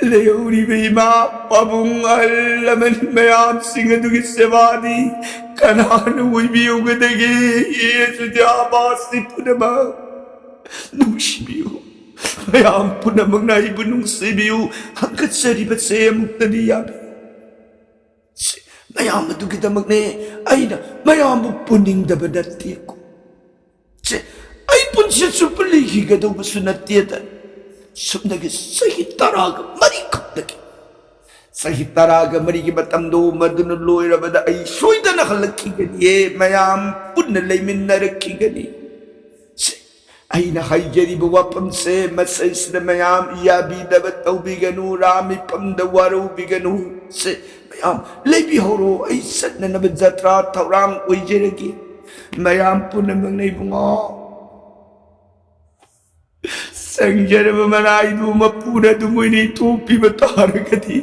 ꯂꯩꯍꯧꯔꯤꯕ ꯏꯃꯥ, ꯄꯥꯕꯨꯡ, ꯑꯍꯜ ꯂꯃꯟ ꯃꯌꯥꯝꯁꯤꯡ ꯑꯗꯨꯒꯤ ꯁꯦꯕꯥꯗꯤ ꯀꯅꯥꯅ ꯑꯣꯏꯕꯤꯌꯨꯒꯗꯒꯦ? ꯑꯌꯨꯙ꯭ꯌꯥꯕꯥꯁꯤ ꯄꯨꯝꯅꯃꯛ ꯅꯨꯡꯁꯤꯕꯤꯌꯨ꯫ ꯃꯌꯥꯝ ꯄꯨꯝꯅꯃꯛꯅ ꯑꯩꯕꯨ ꯅꯨꯡꯁꯤꯕꯤꯌꯨ꯫ ꯍꯪꯒꯠꯆꯔꯤꯕꯁꯦ ꯑꯃꯨꯛꯇꯗꯤ ꯌꯥꯕꯤꯌꯨ꯫ ꯁꯤ ꯃꯌꯥꯝ ꯑꯗꯨꯒꯤꯗꯃꯛꯅꯦ ꯑꯩꯅ ꯃꯌꯥꯝꯕꯨ ꯄꯨꯅꯤꯡꯗꯕ ꯅꯠꯇꯦꯀꯣ꯫ ꯁꯦ, ꯑꯩ ꯄꯨꯟꯁꯤ ꯆꯨꯞꯄ ꯂꯩꯈꯤꯒꯗꯧꯕꯁꯨ ꯅꯠꯇꯦꯗ꯫ ꯁꯨꯞꯅꯒꯤ ꯆꯍꯤ ꯇꯔꯥꯒ ꯃꯔꯤ ꯈꯛꯇꯒꯤ, ꯆꯍꯤ ꯇꯔꯥꯒ ꯃꯔꯤꯒꯤ ꯃꯇꯝꯗꯣ ꯃꯗꯨꯅ ꯂꯣꯏꯔꯕꯗ ꯑꯩ ꯁꯣꯏꯗꯅ ꯍꯜꯂꯛꯈꯤꯒꯅꯤꯌꯦ꯫ ꯃꯌꯥꯝ ꯄꯨꯟꯅ ꯂꯩꯃꯤꯟꯅꯔꯛꯈꯤꯒꯅꯤ꯫ ꯁꯦ, ꯑꯩꯅ ꯍꯥꯏꯖꯔꯤꯕ ꯋꯥꯐꯝꯁꯦ ꯃꯁꯤꯁꯤꯗ ꯃꯌꯥꯝ ꯌꯥꯕꯤꯗꯕ ꯇꯧꯕꯤꯒꯅꯨ, ꯔꯥꯝ ꯃꯤꯐꯝꯗ ꯋꯥꯔꯧꯕꯤꯒꯅꯨ꯫ ꯁꯦ, ꯃꯌꯥꯝ ꯂꯩꯕꯤꯍꯧꯔꯣ, ꯑꯩ ꯆꯠꯅꯅꯕ ꯖꯇ꯭ꯔꯥ ꯊꯧꯔꯥꯡ ꯑꯣꯏꯖꯔꯒꯦ꯫ ꯃꯌꯥꯝ ꯄꯨꯝꯅꯃꯛꯅ ꯏꯕꯨꯡꯉꯣ, ꯆꯪꯖꯔꯕ ꯃꯅꯥꯏꯗꯨ ꯃꯄꯨꯅ ꯑꯗꯨꯝ ꯑꯣꯏꯅ ꯏꯊꯣꯛꯄꯤꯕ ꯇꯥꯔꯒꯗꯤ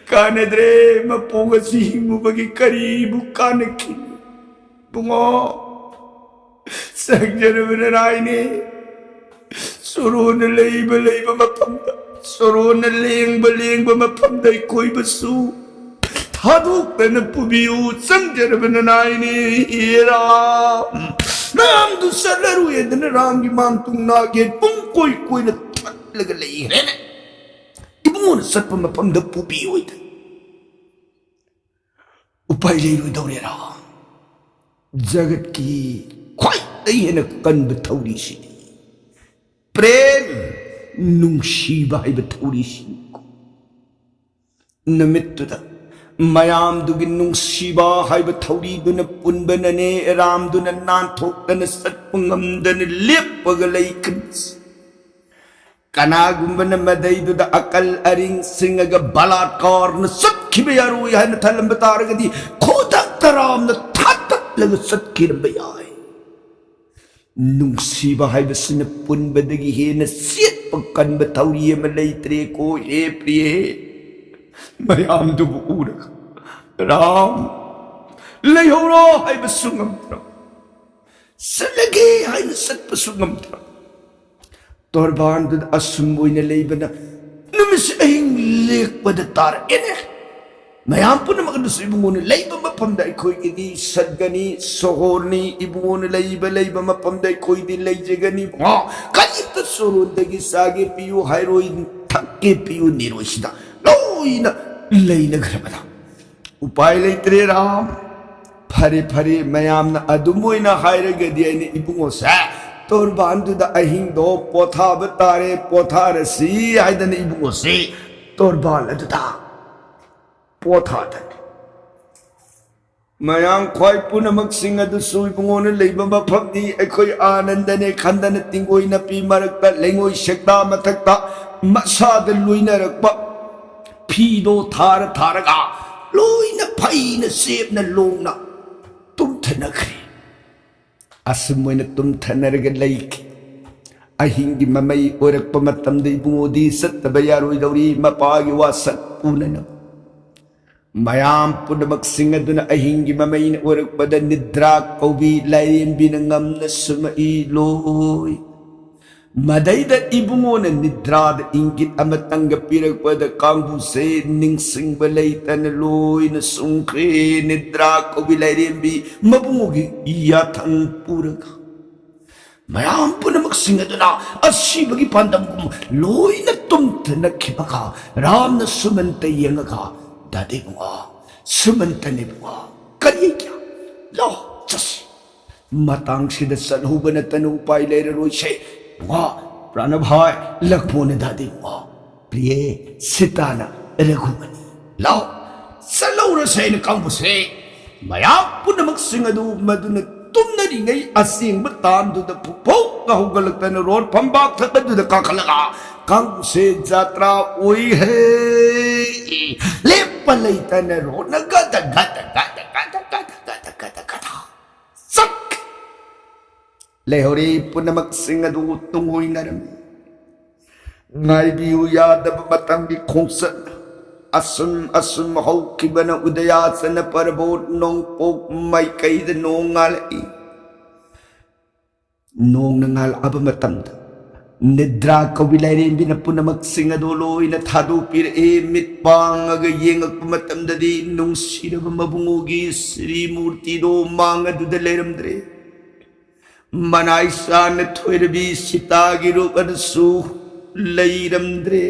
ꯀꯥꯟꯅꯗ꯭ꯔꯦ꯫ ꯃꯄꯣꯛ ꯑꯁꯤ ꯍꯤꯡꯉꯨꯕꯒꯤ ꯀꯔꯤꯕꯨ ꯀꯥꯟꯅꯈꯤ? ꯏꯕꯨꯡꯉꯣ, ꯆꯪꯖꯔꯕ ꯅꯅꯥꯏꯅꯦ꯫ ꯁꯣꯔꯣꯅ ꯂꯩꯕ ꯂꯩꯕ ꯃꯐꯝꯗ, ꯁꯣꯔꯣꯅ ꯂꯦꯡꯕ ꯂꯦꯡꯕ ꯃꯐꯝꯗ ꯑꯩꯈꯣꯏꯕꯨꯁꯨ ꯊꯥꯗꯣꯛꯇꯅ ꯄꯨꯕꯤꯌꯨ꯫ ꯆꯪꯖꯔꯕ ꯅꯅꯥꯏꯅꯦ꯫ ꯍꯦ ꯔꯥꯝ, ꯃꯌꯥꯝꯗꯨ ꯆꯠꯂꯔꯣꯏꯗꯅ ꯔꯥꯝꯒꯤ ꯃꯥꯡ ꯇꯨꯡ ꯅꯥꯒꯦ ꯄꯨꯡ ꯀꯣꯏ ꯀꯣꯏꯅ ꯊꯠꯂꯒ ꯂꯩꯈ꯭ꯔꯦꯅꯦ꯫ ꯏꯕꯨꯡꯉꯣꯅ ꯆꯠꯄ ꯃꯐꯝꯗ ꯄꯨꯕꯤꯌꯣꯏꯗ꯫ ꯎꯄꯥꯏ ꯂꯩꯔꯣꯏꯗꯧꯔꯦ ꯔꯥꯝ꯫ ꯖꯒꯠꯀꯤ ꯈ꯭ꯋꯥꯏꯗꯒꯤ ꯍꯦꯟꯅ ꯀꯟꯕ ꯊꯧꯔꯤꯁꯤꯗꯤ ꯄ꯭ꯔꯦꯝ, ꯅꯨꯡꯁꯤꯕ ꯍꯥꯏꯕ ꯊꯧꯔꯤꯁꯤꯅꯤ꯫ ꯅꯨꯃꯤꯠꯇꯨꯗ ꯃꯌꯥꯝꯗꯨꯒꯤ ꯅꯨꯡꯁꯤꯕ ꯍꯥꯏꯕ ꯊꯧꯔꯤꯗꯨꯅ ꯄꯨꯟꯕꯅꯅꯦ ꯔꯥꯝꯗꯨꯅ ꯅꯥꯟꯊꯣꯛꯇꯅ ꯆꯠꯄ ꯉꯝꯗꯅ ꯂꯦꯞꯄꯒ ꯂꯩꯈ꯭ꯔꯦ꯫ ꯀꯅꯥꯒꯨꯝꯕꯅ ꯃꯗꯩꯗꯨꯗ ꯑꯀꯜ ꯑꯔꯤꯡ ꯆꯤꯡꯉꯒ ꯕꯂꯥꯠꯀꯥꯔꯅ ꯆꯠꯈꯤꯕ ꯌꯥꯔꯣꯏ ꯍꯥꯏꯅ ꯊꯜꯂꯝꯕ ꯇꯥꯔꯒꯗꯤ, ꯈꯨꯗꯛꯇ ꯔꯥꯝꯅ ꯊꯥꯗꯠꯂꯒ ꯆꯠꯈꯤꯔꯝꯕ ꯌꯥꯏ꯫ ꯅꯨꯡꯁꯤꯕ ꯍꯥꯏꯕꯁꯤꯅ ꯄꯨꯟꯕꯗꯒꯤ ꯍꯦꯟꯅ ꯆꯦꯠꯄ ꯀꯟꯕ ꯊꯧꯔꯤ ꯑꯃ ꯂꯩꯇ꯭ꯔꯦꯀꯣ ꯍꯦ ꯄ꯭ꯔꯤꯌꯦ꯫ ꯃꯌꯥꯝꯗꯨꯕꯨ ꯎꯔꯒ ꯔꯥꯝ, ꯂꯩꯍꯧꯔꯣ ꯍꯥꯏꯕꯁꯨ ꯉꯝꯗ꯭ꯔꯕ, ꯆꯠꯂꯒꯦ ꯍꯥꯏꯅ ꯆꯠꯄꯁꯨ ꯉꯝꯗ꯭ꯔꯕ, ꯇꯣꯔꯕꯥꯟꯗꯨꯗ ꯑꯁꯨꯝ ꯑꯣꯏꯅ ꯂꯩꯕꯅ ꯅꯨꯃꯤꯠꯁꯤ ꯑꯍꯤꯡ ꯂꯦꯛꯄꯗ ꯇꯥꯔꯛꯑꯦꯅꯦ꯫ ꯃꯌꯥꯝ ꯄꯨꯝꯅꯃꯛ ꯑꯗꯨꯁꯨ ꯏꯕꯨꯡꯉꯣꯅ ꯂꯩꯕ ꯃꯐꯝꯗ ꯑꯩꯈꯣꯏꯒꯤꯗꯤ ꯁꯠꯒꯅꯤ, ꯁꯣꯍꯣꯔꯅꯤ, ꯏꯕꯨꯡꯉꯣꯅ ꯂꯩꯕ, ꯂꯩꯕ ꯃꯐꯝꯗ ꯑꯩꯈꯣꯏꯗꯤ ꯂꯩꯖꯒꯅꯤ꯫ ꯉꯥ ꯀꯔꯤꯝꯇ ꯆꯣꯔꯣꯟꯗꯒꯤ ꯆꯥꯒꯦ ꯄꯤꯌꯨ ꯍꯥꯏꯔꯣꯏ, ꯊꯛꯀꯦ ꯄꯤꯌꯨ ꯅꯤꯔꯣꯏꯁꯤꯗ ꯂꯣꯏꯅ ꯂꯩꯅꯈ꯭ꯔꯕꯗ꯫ ꯎꯄꯥꯏ ꯂꯩꯇ꯭ꯔꯦ ꯔꯥꯝ꯫ ꯐꯔꯦ, ꯐꯔꯦ, ꯃꯌꯥꯝꯅ ꯑꯗꯨꯝ ꯑꯣꯏꯅ ꯍꯥꯏꯔꯒꯗꯤ ꯑꯩꯅ ꯏꯕꯨꯡꯉꯣꯁꯦ ꯇꯣꯔꯕꯥꯟꯗꯨꯗ ꯑꯍꯤꯡꯗꯣ ꯄꯣꯊꯥꯕ ꯇꯥꯔꯦ, ꯄꯣꯊꯥꯔꯁꯤ ꯍꯥꯏꯗꯅ ꯏꯕꯨꯡꯉꯣꯁꯦ ꯇꯣꯔꯕꯥꯟ ꯑꯗꯨꯗ ꯄꯣꯊꯥꯗꯅ꯫ ꯃꯌꯥꯝ ꯈ꯭ꯋꯥꯏ ꯄꯨꯝꯅꯃꯛꯁꯤꯡ ꯑꯗꯨꯁꯨ ꯏꯕꯨꯡꯉꯣꯅ ꯂꯩꯕ ꯃꯐꯝꯗꯤ ꯑꯩꯈꯣꯏ ꯑꯥꯅꯟꯗꯅꯦ ꯈꯟꯗꯅ ꯇꯤꯡꯒꯣꯏ ꯅꯥꯄꯤ ꯃꯔꯛꯇ ꯂꯩꯉꯣꯏ ꯁꯦꯛꯇꯥ ꯃꯊꯛꯇ ꯃꯁꯥꯗ ꯂꯣꯏꯅꯔꯛꯄ ꯐꯤꯗꯣ ꯊꯥꯔ ꯊꯥꯔꯒ ꯂꯣꯏꯅ ꯐꯩꯅ ꯆꯦꯞꯅ ꯂꯣꯡꯅ ꯇꯨꯝꯊꯅꯈ꯭ꯔꯦ꯫ ꯑꯁꯨꯝ ꯑꯣꯏꯅ ꯇꯨꯝꯊꯅꯔꯒ ꯂꯩꯈꯤ꯫ ꯑꯍꯤꯡꯒꯤ ꯃꯃꯩ ꯑꯣꯏꯔꯛꯄ ꯃꯇꯝꯗ ꯏꯕꯨꯡꯉꯣꯗꯤ ꯆꯠꯇꯕ ꯌꯥꯔꯣꯏꯗꯧꯔꯤ, ꯃꯄꯥꯒꯤ ꯋꯥꯁꯛ ꯎꯅꯅꯕ꯫ ꯃꯌꯥꯝ ꯄꯨꯝꯅꯃꯛꯁꯤꯡ ꯑꯗꯨꯅ ꯑꯍꯤꯡꯒꯤ ꯃꯃꯩꯅ ꯑꯣꯏꯔꯛꯄꯗ ꯅꯤꯗ꯭ꯔꯥ ꯀꯧꯕꯤ ꯂꯥꯏꯔꯦꯝꯕꯤꯅ ꯉꯝꯅ ꯁꯨꯝꯃꯛꯏ ꯂꯣꯏ꯫ ꯃꯗꯩꯗ ꯏꯕꯨꯡꯉꯣꯅ ꯅꯤꯗ꯭ꯔꯥꯗ ꯏꯪꯒꯤꯠ ꯑꯃꯇꯪꯒ ꯄꯤꯔꯛꯄꯗ ꯀꯥꯡꯕꯨꯁꯦ ꯅꯤꯡꯁꯤꯡꯕ ꯂꯩꯇꯅ ꯂꯣꯏꯅ ꯁꯨꯝꯈ꯭ꯔꯦ꯫ ꯅꯤꯗ꯭ꯔꯥ ꯀꯧꯕꯤ ꯂꯥꯏꯔꯦꯝꯕꯤ ꯃꯕꯨꯡꯉꯣꯒꯤ ꯌꯥꯊꯪ ꯄꯨꯔꯒ꯫ ꯃꯌꯥꯝ ꯄꯨꯝꯅꯃꯛꯁꯤꯡ ꯑꯗꯨꯅ ꯑꯁꯤꯕꯒꯤ ꯄꯥꯟꯗꯝꯒꯨꯝ ꯂꯣꯏꯅ ꯇꯨꯝꯊꯅꯈꯤꯕꯒ ꯔꯥꯝꯅ ꯁꯨꯃꯟꯇ ꯌꯦꯡꯉꯒ, "ꯗꯥꯗꯥ ꯏꯕꯨꯡꯉꯣ, ꯁꯨꯃꯟꯇꯅ ꯏꯕꯨꯡꯉꯣ, ꯀꯔꯤ ꯂꯩꯒꯦ? ꯂꯥꯎ, ꯆꯠꯁꯤ꯫ ꯃꯇꯥꯡꯁꯤꯗ ꯆꯠꯍꯧꯕ ꯅꯠꯇꯅ ꯎꯄꯥꯏ ꯂꯩꯔꯔꯣꯏꯁꯦ꯫ ꯏꯕꯨꯡꯉꯣ, ꯄ꯭ꯔꯥꯅꯚꯥꯏ, ꯂꯛꯃꯣꯅ ꯗꯥꯗꯤ ꯏꯕꯨꯡꯉꯣ꯫ ꯄ꯭ꯔꯤꯌꯦ, ꯁꯤꯇꯥꯅ ꯔꯘꯨꯃꯅꯤ꯫ ꯂꯥꯎ, ꯆꯠꯍꯧꯔꯁꯦ ꯍꯥꯏꯅ ꯀꯥꯡꯕꯨꯁꯦ꯫ ꯃꯌꯥꯝ ꯄꯨꯝꯅꯃꯛꯁꯤꯡ ꯑꯗꯨ ꯃꯗꯨꯅ ꯇꯨꯝꯅꯔꯤꯉꯩ ꯑꯁꯦꯡꯕ ꯇꯥꯝꯗꯨꯗ ꯐꯨꯛ ꯐꯨꯛ ꯍꯧꯒꯠꯂꯛꯇꯅ ꯔꯣꯠ ꯐꯝꯕꯥꯛ ꯊꯛ ꯑꯗꯨꯗ ꯀꯥꯈꯠꯂꯒ ꯀꯥꯡꯕꯨꯁꯦ ꯖꯥꯇ꯭ꯔꯥ ꯑꯣꯏꯍꯦ꯫ ꯂꯦꯞꯄ ꯂꯩꯇꯅ ꯔꯣꯠꯅ ꯒꯗ ꯒꯗ ꯒꯗ ꯒꯗ ꯒꯗ ꯒꯗ ꯒꯗ ꯒꯗ ꯆꯠ ꯂꯩꯍꯧꯔꯤ ꯄꯨꯝꯅꯃꯛꯁꯤꯡ ꯑꯗꯨ ꯇꯨꯡꯑꯣꯏꯅꯔꯝꯃꯤ꯫ ꯉꯥꯏꯕꯤꯌꯨ ꯌꯥꯗꯕ ꯃꯇꯝꯒꯤ ꯈꯣꯡꯆꯠ꯫ ꯑꯁꯨꯝ ꯑꯁꯨꯝ ꯍꯧꯈꯤꯕꯅ ꯎꯗꯌꯥꯆꯅ ꯄꯔꯕꯣꯠ ꯅꯣꯡꯄꯣꯛ ꯃꯥꯏꯀꯩꯗ ꯅꯣꯡ ꯉꯥꯜꯂꯛꯏ꯫ ꯅꯣꯡꯅ ꯉꯥꯜꯂꯛꯑꯕ ꯃꯇꯝꯗ ꯅꯤꯗ꯭ꯔꯥ ꯀꯧꯕꯤ ꯂꯥꯏꯔꯦꯝꯕꯤꯅ ꯄꯨꯝꯅꯃꯛꯁꯤꯡ ꯑꯗꯨ ꯂꯣꯏꯅ ꯊꯥꯗꯣꯛꯄꯤꯔꯛꯏ꯫ ꯃꯤꯠ ꯄꯥꯡꯉꯒ ꯌꯦꯡꯉꯛꯄ ꯃꯇꯝꯗꯗꯤ ꯅꯨꯡꯁꯤꯔꯕ ꯃꯕꯨꯡꯉꯣꯒꯤ ꯁ꯭ꯔꯤ ꯃꯨꯔꯇꯤꯗꯣ ꯃꯥꯡ ꯑꯗꯨꯗ ꯂꯩꯔꯝꯗ꯭ꯔꯦ꯫ ꯃꯅꯥꯏ ꯆꯥꯅ ꯊꯣꯏꯔꯕꯤ ꯁꯤꯇꯥꯒꯤ ꯔꯨꯞ ꯑꯗꯨꯁꯨ ꯂꯩꯔꯝꯗ꯭ꯔꯦ꯫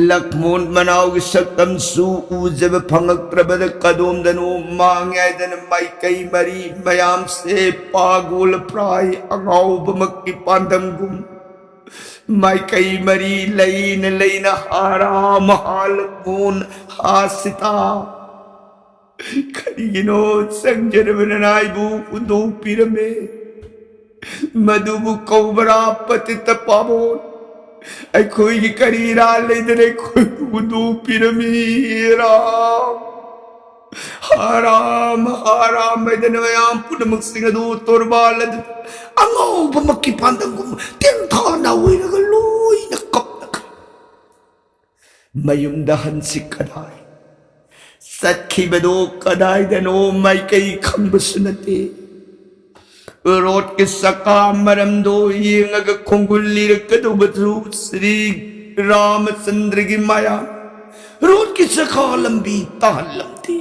ꯂꯛꯃꯣꯟ ꯃꯅꯥꯎꯒꯤ ꯁꯛꯇꯝꯁꯨ ꯎꯖꯕ ꯐꯪꯉꯛꯇ꯭ꯔꯕꯗ ꯀꯗꯣꯝꯗꯅꯣ ꯃꯥꯡꯉꯦ ꯍꯥꯏꯗꯅ ꯃꯥꯏꯀꯩ ꯃꯔꯤ ꯃꯌꯥꯝꯁꯦ ꯄꯥꯒꯣꯜ ꯄ꯭ꯔꯥꯏ ꯑꯉꯥꯎꯕꯃꯛꯀꯤ ꯄꯥꯟꯗꯝꯒꯨꯝ ꯃꯥꯏꯀꯩ ꯃꯔꯤ ꯂꯩꯅ ꯂꯩꯅ ꯍꯥ ꯔꯥꯝ, ꯍꯥ ꯂꯛꯃꯣꯟ, ꯍꯥ ꯁꯤꯇꯥ꯫ ꯀꯔꯤꯒꯤꯅꯣ ꯆꯪꯖꯔꯕ ꯅꯅꯥꯏꯕꯨ ꯍꯨꯟꯗꯣꯛꯄꯤꯔꯝꯃꯦ? ꯃꯗꯨꯕꯨ ꯀꯧꯕ꯭ꯔꯥ ꯄꯇꯤꯇ ꯄꯥꯕꯣꯟ? ꯑꯩꯈꯣꯏꯒꯤ ꯀꯔꯤ ꯏꯔꯥꯜ ꯂꯩꯗꯅ ꯑꯩꯈꯣꯏꯕꯨ ꯍꯨꯟꯗꯣꯛꯄꯤꯔꯝꯃꯤ? ꯔꯥꯝ, ꯍꯥ ꯔꯥꯝ, ꯍꯥ ꯔꯥꯝ ꯍꯥꯏꯗꯅ ꯃꯌꯥꯝ ꯄꯨꯝꯅꯃꯛꯁꯤꯡ ꯑꯗꯨ ꯇꯣꯔꯕꯥꯜ ꯑꯗꯨ ꯑꯉꯧꯕꯃꯛꯀꯤ ꯄꯥꯟꯗꯝꯒꯨꯝ ꯇꯦꯟꯊꯥꯅ ꯑꯣꯏꯔꯒ ꯂꯣꯏꯅ ꯀꯞꯅꯈ꯭ꯔꯦ꯫ ꯃꯌꯨꯝꯗ ꯍꯟꯁꯤ ꯀꯗꯥꯏ ꯆꯠꯈꯤꯕꯗꯣ ꯀꯗꯥꯏꯗꯅꯣ ꯃꯥꯏꯀꯩ ꯈꯪꯕꯁꯨ ꯅꯠꯇꯦ꯫ ꯔꯣꯠꯀꯤ ꯆꯀꯥ ꯃꯔꯝꯗꯣ ꯌꯦꯡꯉꯒ ꯈꯣꯡꯒꯨꯜ ꯂꯤꯔꯛꯀꯗꯧꯕꯗꯨ ꯁ꯭ꯔꯤ ꯔꯥꯃꯆꯟꯗ꯭ꯔꯒꯤ ꯃꯥꯌꯥ꯫ ꯔꯣꯠꯀꯤ ꯆꯀꯥ ꯂꯝꯕꯤ ꯇꯥꯍꯜꯂꯝꯗꯦ꯫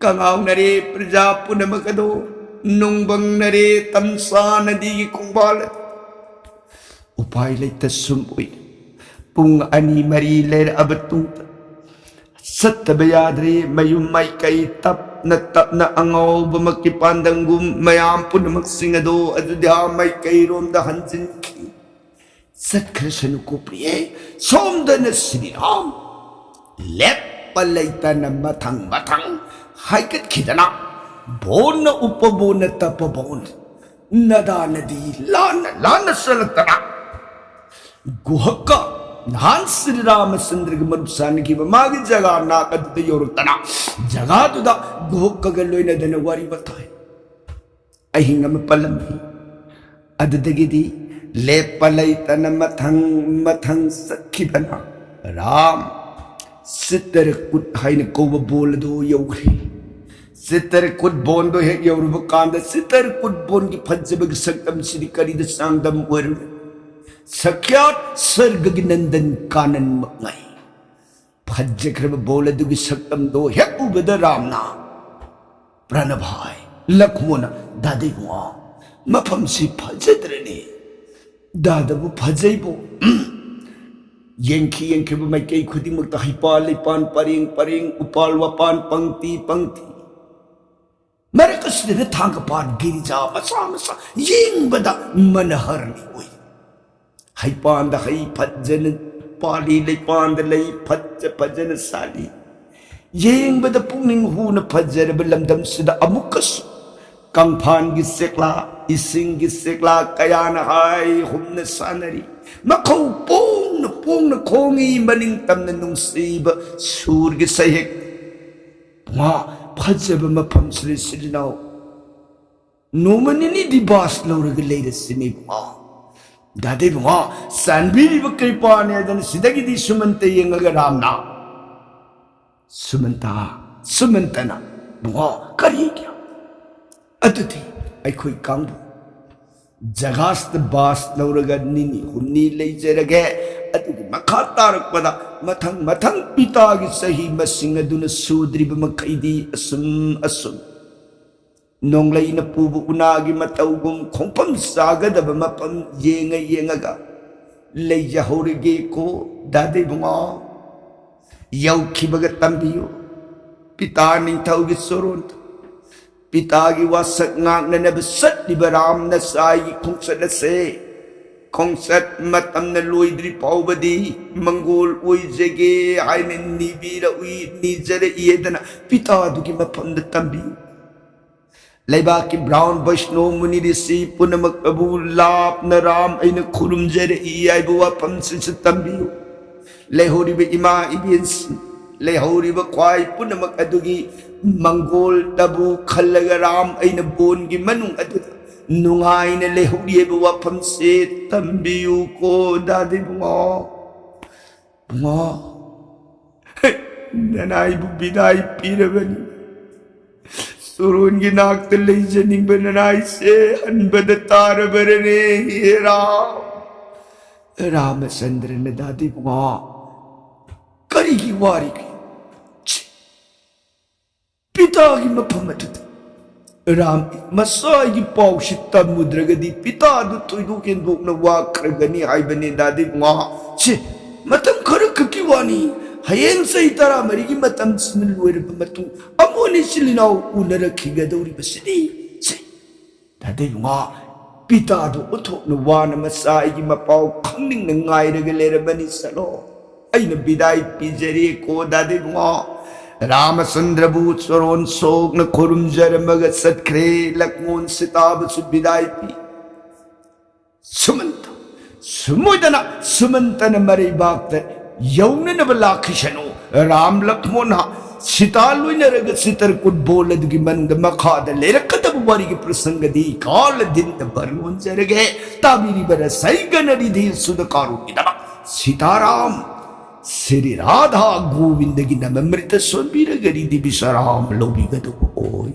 ꯀꯉꯥꯎꯅꯔꯦ ꯄ꯭ꯔꯖꯥ ꯄꯨꯝꯅꯃꯛ ꯑꯗꯣ, ꯅꯨꯡꯕꯪꯅꯔꯦ ꯇꯝꯁꯥ ꯅꯗꯤꯒꯤ ꯈꯣꯡꯕꯥꯜ ꯑꯗꯣ꯫ ꯎꯄꯥꯏ ꯂꯩꯇ ꯁꯨꯝ ꯎꯏ꯫ ꯄꯨꯡ ꯑꯅꯤ ꯃꯔꯤ ꯂꯩꯔꯛꯑꯕ ꯇꯨꯡꯗ ꯆꯠꯇꯕ ꯌꯥꯗ꯭ꯔꯦ꯫ ꯃꯌꯨꯝ ꯃꯥꯏꯀꯩ ꯇꯞꯅ ꯇꯞꯅ ꯑꯉꯥꯎꯕꯃꯛꯀꯤ ꯄꯥꯟꯗꯝꯒꯨꯝ ꯃꯌꯥꯝ ꯄꯨꯝꯅꯃꯛꯁꯤꯡ ꯑꯗꯨ ꯑꯌꯣꯙ꯭ꯌꯥ ꯃꯥꯏꯀꯩꯔꯣꯝꯗ ꯍꯟꯖꯤꯟꯈꯤ꯫ ꯆꯠꯈ꯭ꯔꯁꯅꯨꯀꯣ ꯄ꯭ꯔꯤꯌꯦ, ꯁꯣꯝꯗꯅ ꯁ꯭ꯔꯤꯔꯥꯝ ꯂꯦꯞꯄ ꯂꯩꯇꯅ ꯃꯊꯪ ꯃꯊꯪ ꯍꯥꯏꯒꯠꯈꯤꯗꯅ, ꯕꯣꯟꯅ ꯎꯞꯄ ꯕꯣꯟꯅ ꯇꯞꯄ ꯕꯣꯟ, ꯅꯗꯥ ꯅꯗꯤ ꯂꯥꯟꯅ ꯂꯥꯟꯅ ꯆꯠꯂꯛꯇꯅ, ꯒꯨꯍꯛꯀ ꯅꯍꯥꯟ ꯁ꯭ꯔꯤ ꯔꯥꯃꯆꯟꯗ꯭ꯔꯒꯤ ꯃꯔꯨꯞ ꯁꯥꯟꯅꯈꯤꯕ ꯃꯥꯒꯤ ꯖꯒꯥ ꯅꯥꯛ ꯑꯗꯨꯗ ꯌꯧꯔꯛꯇꯅ, ꯖꯒꯥꯗꯨꯗ ꯒꯨꯍꯛꯀꯒ ꯂꯣꯏꯅꯗꯅ ꯋꯥꯔꯤ ꯋꯥꯇꯥꯏ ꯑꯍꯤꯡ ꯑꯃ ꯄꯜꯂꯝꯃꯤ꯫ ꯑꯗꯨꯗꯒꯤꯗꯤ ꯂꯦꯞꯄ ꯂꯩꯇꯅ ꯃꯊꯪ ꯃꯊꯪ ꯆꯠꯈꯤꯕꯅ, ꯔꯥꯝ ꯆꯤꯇ꯭ꯔꯀꯨꯠ ꯍꯥꯏꯅ ꯀꯧꯕ ꯕꯣꯟ ꯑꯗꯨ ꯌꯧꯈ꯭ꯔꯦ꯫ ꯆꯤꯇ꯭ꯔꯀꯨꯠ ꯕꯣꯟꯗꯣ ꯍꯦꯛ ꯌꯧꯔꯨꯕ ꯀꯥꯟꯗ, ꯆꯤꯇ꯭ꯔꯀꯨꯠ ꯕꯣꯟꯒꯤ ꯐꯖꯕꯒꯤ ꯁꯛꯇꯝꯁꯤꯗꯤ ꯀꯔꯤꯗ ꯆꯥꯡꯗꯝ ꯑꯣꯏꯔꯨꯅꯤ? ꯁꯈ꯭ꯌꯥꯠ ꯁꯔꯒꯒꯤ ꯅꯟꯗꯟ ꯀꯥꯅꯟꯃꯛ ꯉꯥꯏ꯫ ꯐꯖꯈ꯭ꯔꯕ ꯕꯣꯟ ꯑꯗꯨꯒꯤ ꯁꯛꯇꯝꯗꯣ ꯍꯦꯛ ꯎꯕꯗ ꯔꯥꯝꯅ, ꯄ꯭ꯔꯅꯚꯥꯏ, ꯂꯛꯃꯣꯅ, "ꯗꯥꯗꯥ ꯏꯕꯨꯡꯉꯣ, ꯃꯐꯝꯁꯤ ꯐꯖꯗ꯭ꯔꯅꯦ? ꯗꯥꯗꯥꯕꯨ ꯐꯖꯩꯕꯨ?" ꯌꯦꯡꯈꯤ ꯌꯦꯡꯈꯤꯕ ꯃꯥꯏꯀꯩ ꯈꯨꯗꯤꯡꯃꯛꯇ ꯍꯩꯄꯥꯜ ꯂꯩꯄꯥꯟ ꯄꯔꯦꯡ ꯄꯔꯦꯡ, ꯎꯄꯥꯜ ꯋꯥꯄꯥꯟ ꯄꯪꯇꯤ ꯄꯪꯇꯤ꯫ ꯃꯔꯛ ꯑꯁꯤꯗꯅ ꯊꯥꯡꯒꯄꯥꯠ ꯒꯤꯔꯤꯖꯥ ꯃꯆꯥ ꯃꯆꯥ, ꯌꯦꯡꯕꯗ ꯃꯅꯍꯔꯅꯤ ꯑꯣꯏ꯫ ꯍꯩꯄꯥꯟꯗ ꯍꯩ ꯐꯖꯅ ꯄꯥꯜꯂꯤ, ꯂꯩꯄꯥꯟꯗ ꯂꯩ ꯐꯖ ꯐꯖꯅ ꯁꯥꯠꯂꯤ꯫ ꯌꯦꯡꯕꯗ ꯄꯨꯛꯅꯤꯡ ꯍꯨꯅ ꯐꯖꯔꯕ ꯂꯝꯗꯝꯁꯤꯗ ꯑꯃꯨꯛꯀꯁꯨ ꯀꯪꯐꯥꯟꯒꯤ ꯆꯦꯛꯂꯥ, ꯏꯁꯤꯡꯒꯤ ꯆꯦꯛꯂꯥ ꯀꯌꯥꯅ ꯍꯥꯏ ꯍꯨꯝꯅ ꯁꯥꯟꯅꯔꯤ꯫ ꯃꯈꯧ ꯄꯣꯡꯅ ꯄꯣꯡꯅ ꯈꯣꯡꯏ, ꯃꯅꯤꯡ ꯇꯝꯅ ꯅꯨꯡꯁꯤꯕ ꯁꯨꯔꯒꯤ ꯁꯩꯍꯦꯛ꯫ ꯃꯥ ꯐꯖꯕ ꯃꯐꯝꯁꯤꯗ ꯏꯆꯤꯜ ꯏꯅꯥꯎ ꯅꯣꯡꯃ ꯅꯤꯅꯤꯗꯤ ꯕꯥꯁ ꯂꯧꯔꯒ ꯂꯩꯔꯁꯤꯅꯦ ꯏꯕꯨꯡꯉꯣ꯫ ꯗꯥꯗꯥ ꯏꯕꯨꯡꯉꯣ, ꯆꯥꯟꯕꯤꯔꯤꯕ ꯀ꯭ꯔꯤꯄꯥꯅꯦ ꯍꯥꯏꯗꯅ ꯁꯤꯗꯒꯤꯗꯤ ꯁꯨꯃꯟꯇ ꯌꯦꯡꯉꯒ ꯔꯥꯝꯅ, ꯁꯨꯃꯟꯇ, ꯁꯨꯃꯟꯇꯅ, "ꯏꯕꯨꯡꯉꯣ, ꯀꯔꯤꯒꯤ? ꯑꯗꯨꯗꯤ ꯑꯩꯈꯣꯏ ꯀꯥꯡꯕꯨ ꯖꯒꯥꯁꯤꯗ ꯕꯥꯁ ꯂꯧꯔꯒ ꯅꯤꯅꯤ ꯍꯨꯝꯅꯤ ꯂꯩꯖꯔꯒꯦ꯫ ꯑꯗꯨꯒꯤ ꯃꯈꯥ ꯇꯥꯔꯛꯄꯗ ꯃꯊꯪ ꯃꯊꯪ ꯄꯤꯇꯥꯒꯤ ꯆꯍꯤ ꯃꯁꯤꯡ ꯑꯗꯨꯅ ꯁꯨꯗ꯭ꯔꯤꯕ ꯃꯈꯩꯗꯤ ꯑꯁꯨꯝ ꯑꯁꯨꯝ ꯅꯣꯡꯂꯩꯅ ꯄꯨꯕ ꯎꯅꯥꯒꯤ ꯃꯇꯧꯒꯨꯝ ꯈꯣꯡꯐꯝ ꯆꯥꯒꯗꯕ ꯃꯐꯝ ꯌꯦꯡꯉ ꯌꯦꯡꯉꯒ ꯂꯩꯖꯍꯧꯔꯒꯦꯀꯣ ꯗꯥꯗꯥ ꯏꯕꯨꯡꯉꯣ꯫ ꯌꯧꯈꯤꯕꯒ ꯇꯝꯕꯤꯌꯨ꯫ ꯄꯤꯇꯥ ꯅꯤꯡꯊꯧꯒꯤ ꯆꯣꯔꯣꯟꯗ ꯄꯤꯇꯥꯒꯤ ꯋꯥꯁꯛ ꯉꯥꯛꯅꯅꯕ ꯆꯠꯂꯤꯕ ꯔꯥꯝ ꯅꯆꯥꯒꯤ ꯈꯣꯡꯆꯠ ꯑꯁꯦ ꯈꯣꯡꯆꯠ ꯃꯇꯝꯅ ꯂꯣꯏꯗ꯭ꯔꯤ ꯐꯥꯎꯕꯗꯤ ꯃꯪꯒꯣꯜ ꯑꯣꯏꯖꯒꯦ ꯍꯥꯏꯅ ꯅꯤꯕꯤꯔꯛꯏ, ꯅꯤꯖꯔꯛꯏ ꯍꯥꯏꯗꯅ ꯄꯤꯇꯥꯗꯨꯒꯤ ꯃꯐꯝꯗ ꯇꯝꯕꯤꯌꯨ꯫ ꯂꯩꯕꯥꯛꯀꯤ ꯕ꯭ꯔꯥꯎꯟ ꯕꯩꯁꯅꯣ ꯃꯨꯅꯤ ꯔꯤꯁꯤ ꯄꯨꯝꯅꯃꯛ ꯑꯕꯨ ꯂꯥꯞꯅ ꯔꯥꯝ ꯑꯩꯅ ꯈꯨꯔꯨꯝꯖꯔꯛꯏ ꯍꯥꯏꯕ ꯋꯥꯐꯝꯁꯤꯁꯨ ꯇꯝꯕꯤꯌꯨ꯫ ꯂꯩꯍꯧꯔꯤꯕ ꯏꯃꯥ ꯏꯕꯦꯟꯁꯤꯡ, ꯂꯩꯍꯧꯔꯤꯕ ꯈ꯭ꯋꯥꯏ ꯄꯨꯝꯅꯃꯛ ꯑꯗꯨꯒꯤ ꯃꯪꯒꯣꯜꯗꯕꯨ ꯈꯜꯂꯒ ꯔꯥꯝ ꯑꯩꯅ ꯕꯣꯟꯒꯤ ꯃꯅꯨꯡ ꯑꯗꯨꯗ ꯅꯨꯡꯉꯥꯏꯅ ꯂꯩꯍꯧꯔꯤ ꯍꯥꯏꯕ ꯋꯥꯐꯝꯁꯦ ꯇꯝꯕꯤꯌꯨꯀꯣ ꯗꯥꯗꯤ ꯕꯨꯡꯉꯣ꯫ ꯕꯨꯡꯉꯣ, ꯅꯅꯥꯏꯕꯨ ꯕꯤꯗꯥꯏ ꯄꯤꯔꯕꯅꯤ꯫ ꯁꯣꯔꯣꯟꯒꯤ ꯅꯥꯛꯇ ꯂꯩꯖꯅꯤꯡꯕ ꯅꯅꯥꯏꯁꯦ ꯍꯟꯕꯗ ꯇꯥꯔꯕꯔꯅꯦ, ꯍꯦ ꯔꯥꯝ꯫ ꯔꯥꯃꯆꯟꯗ꯭ꯔꯅ ꯗꯥꯗꯤ ꯕꯨꯡꯉꯣ, ꯀꯔꯤꯒꯤ ꯋꯥꯔꯤꯒꯦ? ꯄꯤꯇꯥꯒꯤ ꯃꯐꯝ ꯑꯗꯨꯗ ꯔꯥꯝ ꯃꯆꯥꯒꯤ ꯄꯥꯎꯁꯤ ꯇꯝꯃꯨꯗ꯭ꯔꯒꯗꯤ ꯄꯤꯇꯥꯗꯨ ꯊꯣꯏꯗꯣꯛ ꯍꯦꯟꯗꯣꯛꯅ ꯋꯥꯈ꯭ꯔꯒꯅꯤ ꯍꯥꯏꯕꯅꯤ ꯗꯥꯗꯤ ꯕꯨꯡꯉꯣ꯫ ꯁꯦ, ꯃꯇꯝ ꯈꯔꯈꯛꯀꯤ ꯋꯥꯅꯤ꯫ ꯍꯌꯦꯡ ꯆꯍꯤ ꯇꯔꯥꯃꯔꯤꯒꯤ ꯃꯇꯝꯁꯤꯅ ꯂꯣꯏꯔꯕ ꯃꯇꯨꯡ ꯑꯃꯨꯛ ꯍꯟꯅ ꯏꯆꯤꯜ ꯏꯅꯥꯎ ꯎꯅꯔꯛꯈꯤꯒꯗꯧꯔꯤꯕꯁꯤꯗꯤ꯫ ꯁꯦ, ꯗꯥꯗꯤ ꯕꯨꯡꯉꯣ, ꯄꯤꯇꯥꯗꯨ ꯎꯠꯊꯣꯛꯅ ꯋꯥꯅ ꯃꯆꯥ ꯑꯩꯒꯤ ꯃꯄꯥꯎ ꯈꯪꯅꯤꯡꯅ ꯉꯥꯏꯔꯒ ꯂꯩꯔꯕꯅꯤ꯫ ꯆꯠꯂꯣ, ꯑꯩꯅ ꯕꯤꯗꯥꯏ ꯄꯤꯖꯔꯦꯀꯣ ꯗꯥꯗꯤ ꯕꯨꯡꯉꯣ꯫ ꯔꯥꯃꯆꯟꯗ꯭ꯔꯕꯨ ꯆꯣꯔꯣꯟ ꯁꯣꯛꯅ ꯈꯨꯔꯨꯝꯖꯔꯝꯃꯒ ꯆꯠꯈ꯭ꯔꯦ꯫ ꯂꯛꯃꯣꯟ ꯁꯤꯇꯥꯕꯨꯁꯨ ꯕꯤꯗꯥꯏ ꯄꯤ꯫ ꯁꯨꯃꯟꯇ, ꯁꯨꯝ ꯑꯣꯏꯗꯅ ꯁꯨꯃꯟꯇꯅ ꯃꯔꯩꯕꯥꯛꯇ ꯌꯧꯅꯅꯕ ꯂꯥꯛꯈꯤꯁꯅꯨ꯫ ꯔꯥꯝ ꯂꯛꯃꯣꯟ ꯍꯥ ꯁꯤꯇꯥ ꯂꯣꯏꯅꯔꯒ ꯆꯤꯇ꯭ꯔꯀꯨꯠ ꯕꯣꯜ ꯑꯗꯨꯒꯤ ꯃꯅꯨꯡꯗ ꯃꯈꯥꯗ ꯂꯩꯔꯛꯀꯗꯕ ꯋꯥꯔꯤꯒꯤ ꯄ꯭ꯔꯁꯪꯒꯗꯤ ꯀꯥꯂ ꯗꯤꯟꯗ ꯕꯔꯅꯣꯟꯖꯔꯒꯦ꯫ ꯇꯥꯕꯤꯔꯤꯕ ꯔꯁꯩꯒꯅꯔꯤꯙꯤ ꯁꯨꯗꯀꯥꯔꯨꯒꯤꯗꯃꯛ ꯁꯤꯇꯥꯔꯥꯝ, ꯁ꯭ꯔꯤ ꯔꯥꯙꯥ ꯒꯣꯕꯤꯟꯗꯒꯤ ꯅꯃꯃ꯭ꯔꯤꯇ ꯁꯣꯟꯕꯤꯔꯒ ꯔꯤꯙꯤ ꯕꯤꯁꯔꯥꯝ ꯂꯧꯕꯤꯒꯗꯧꯕ ꯑꯣꯏ꯫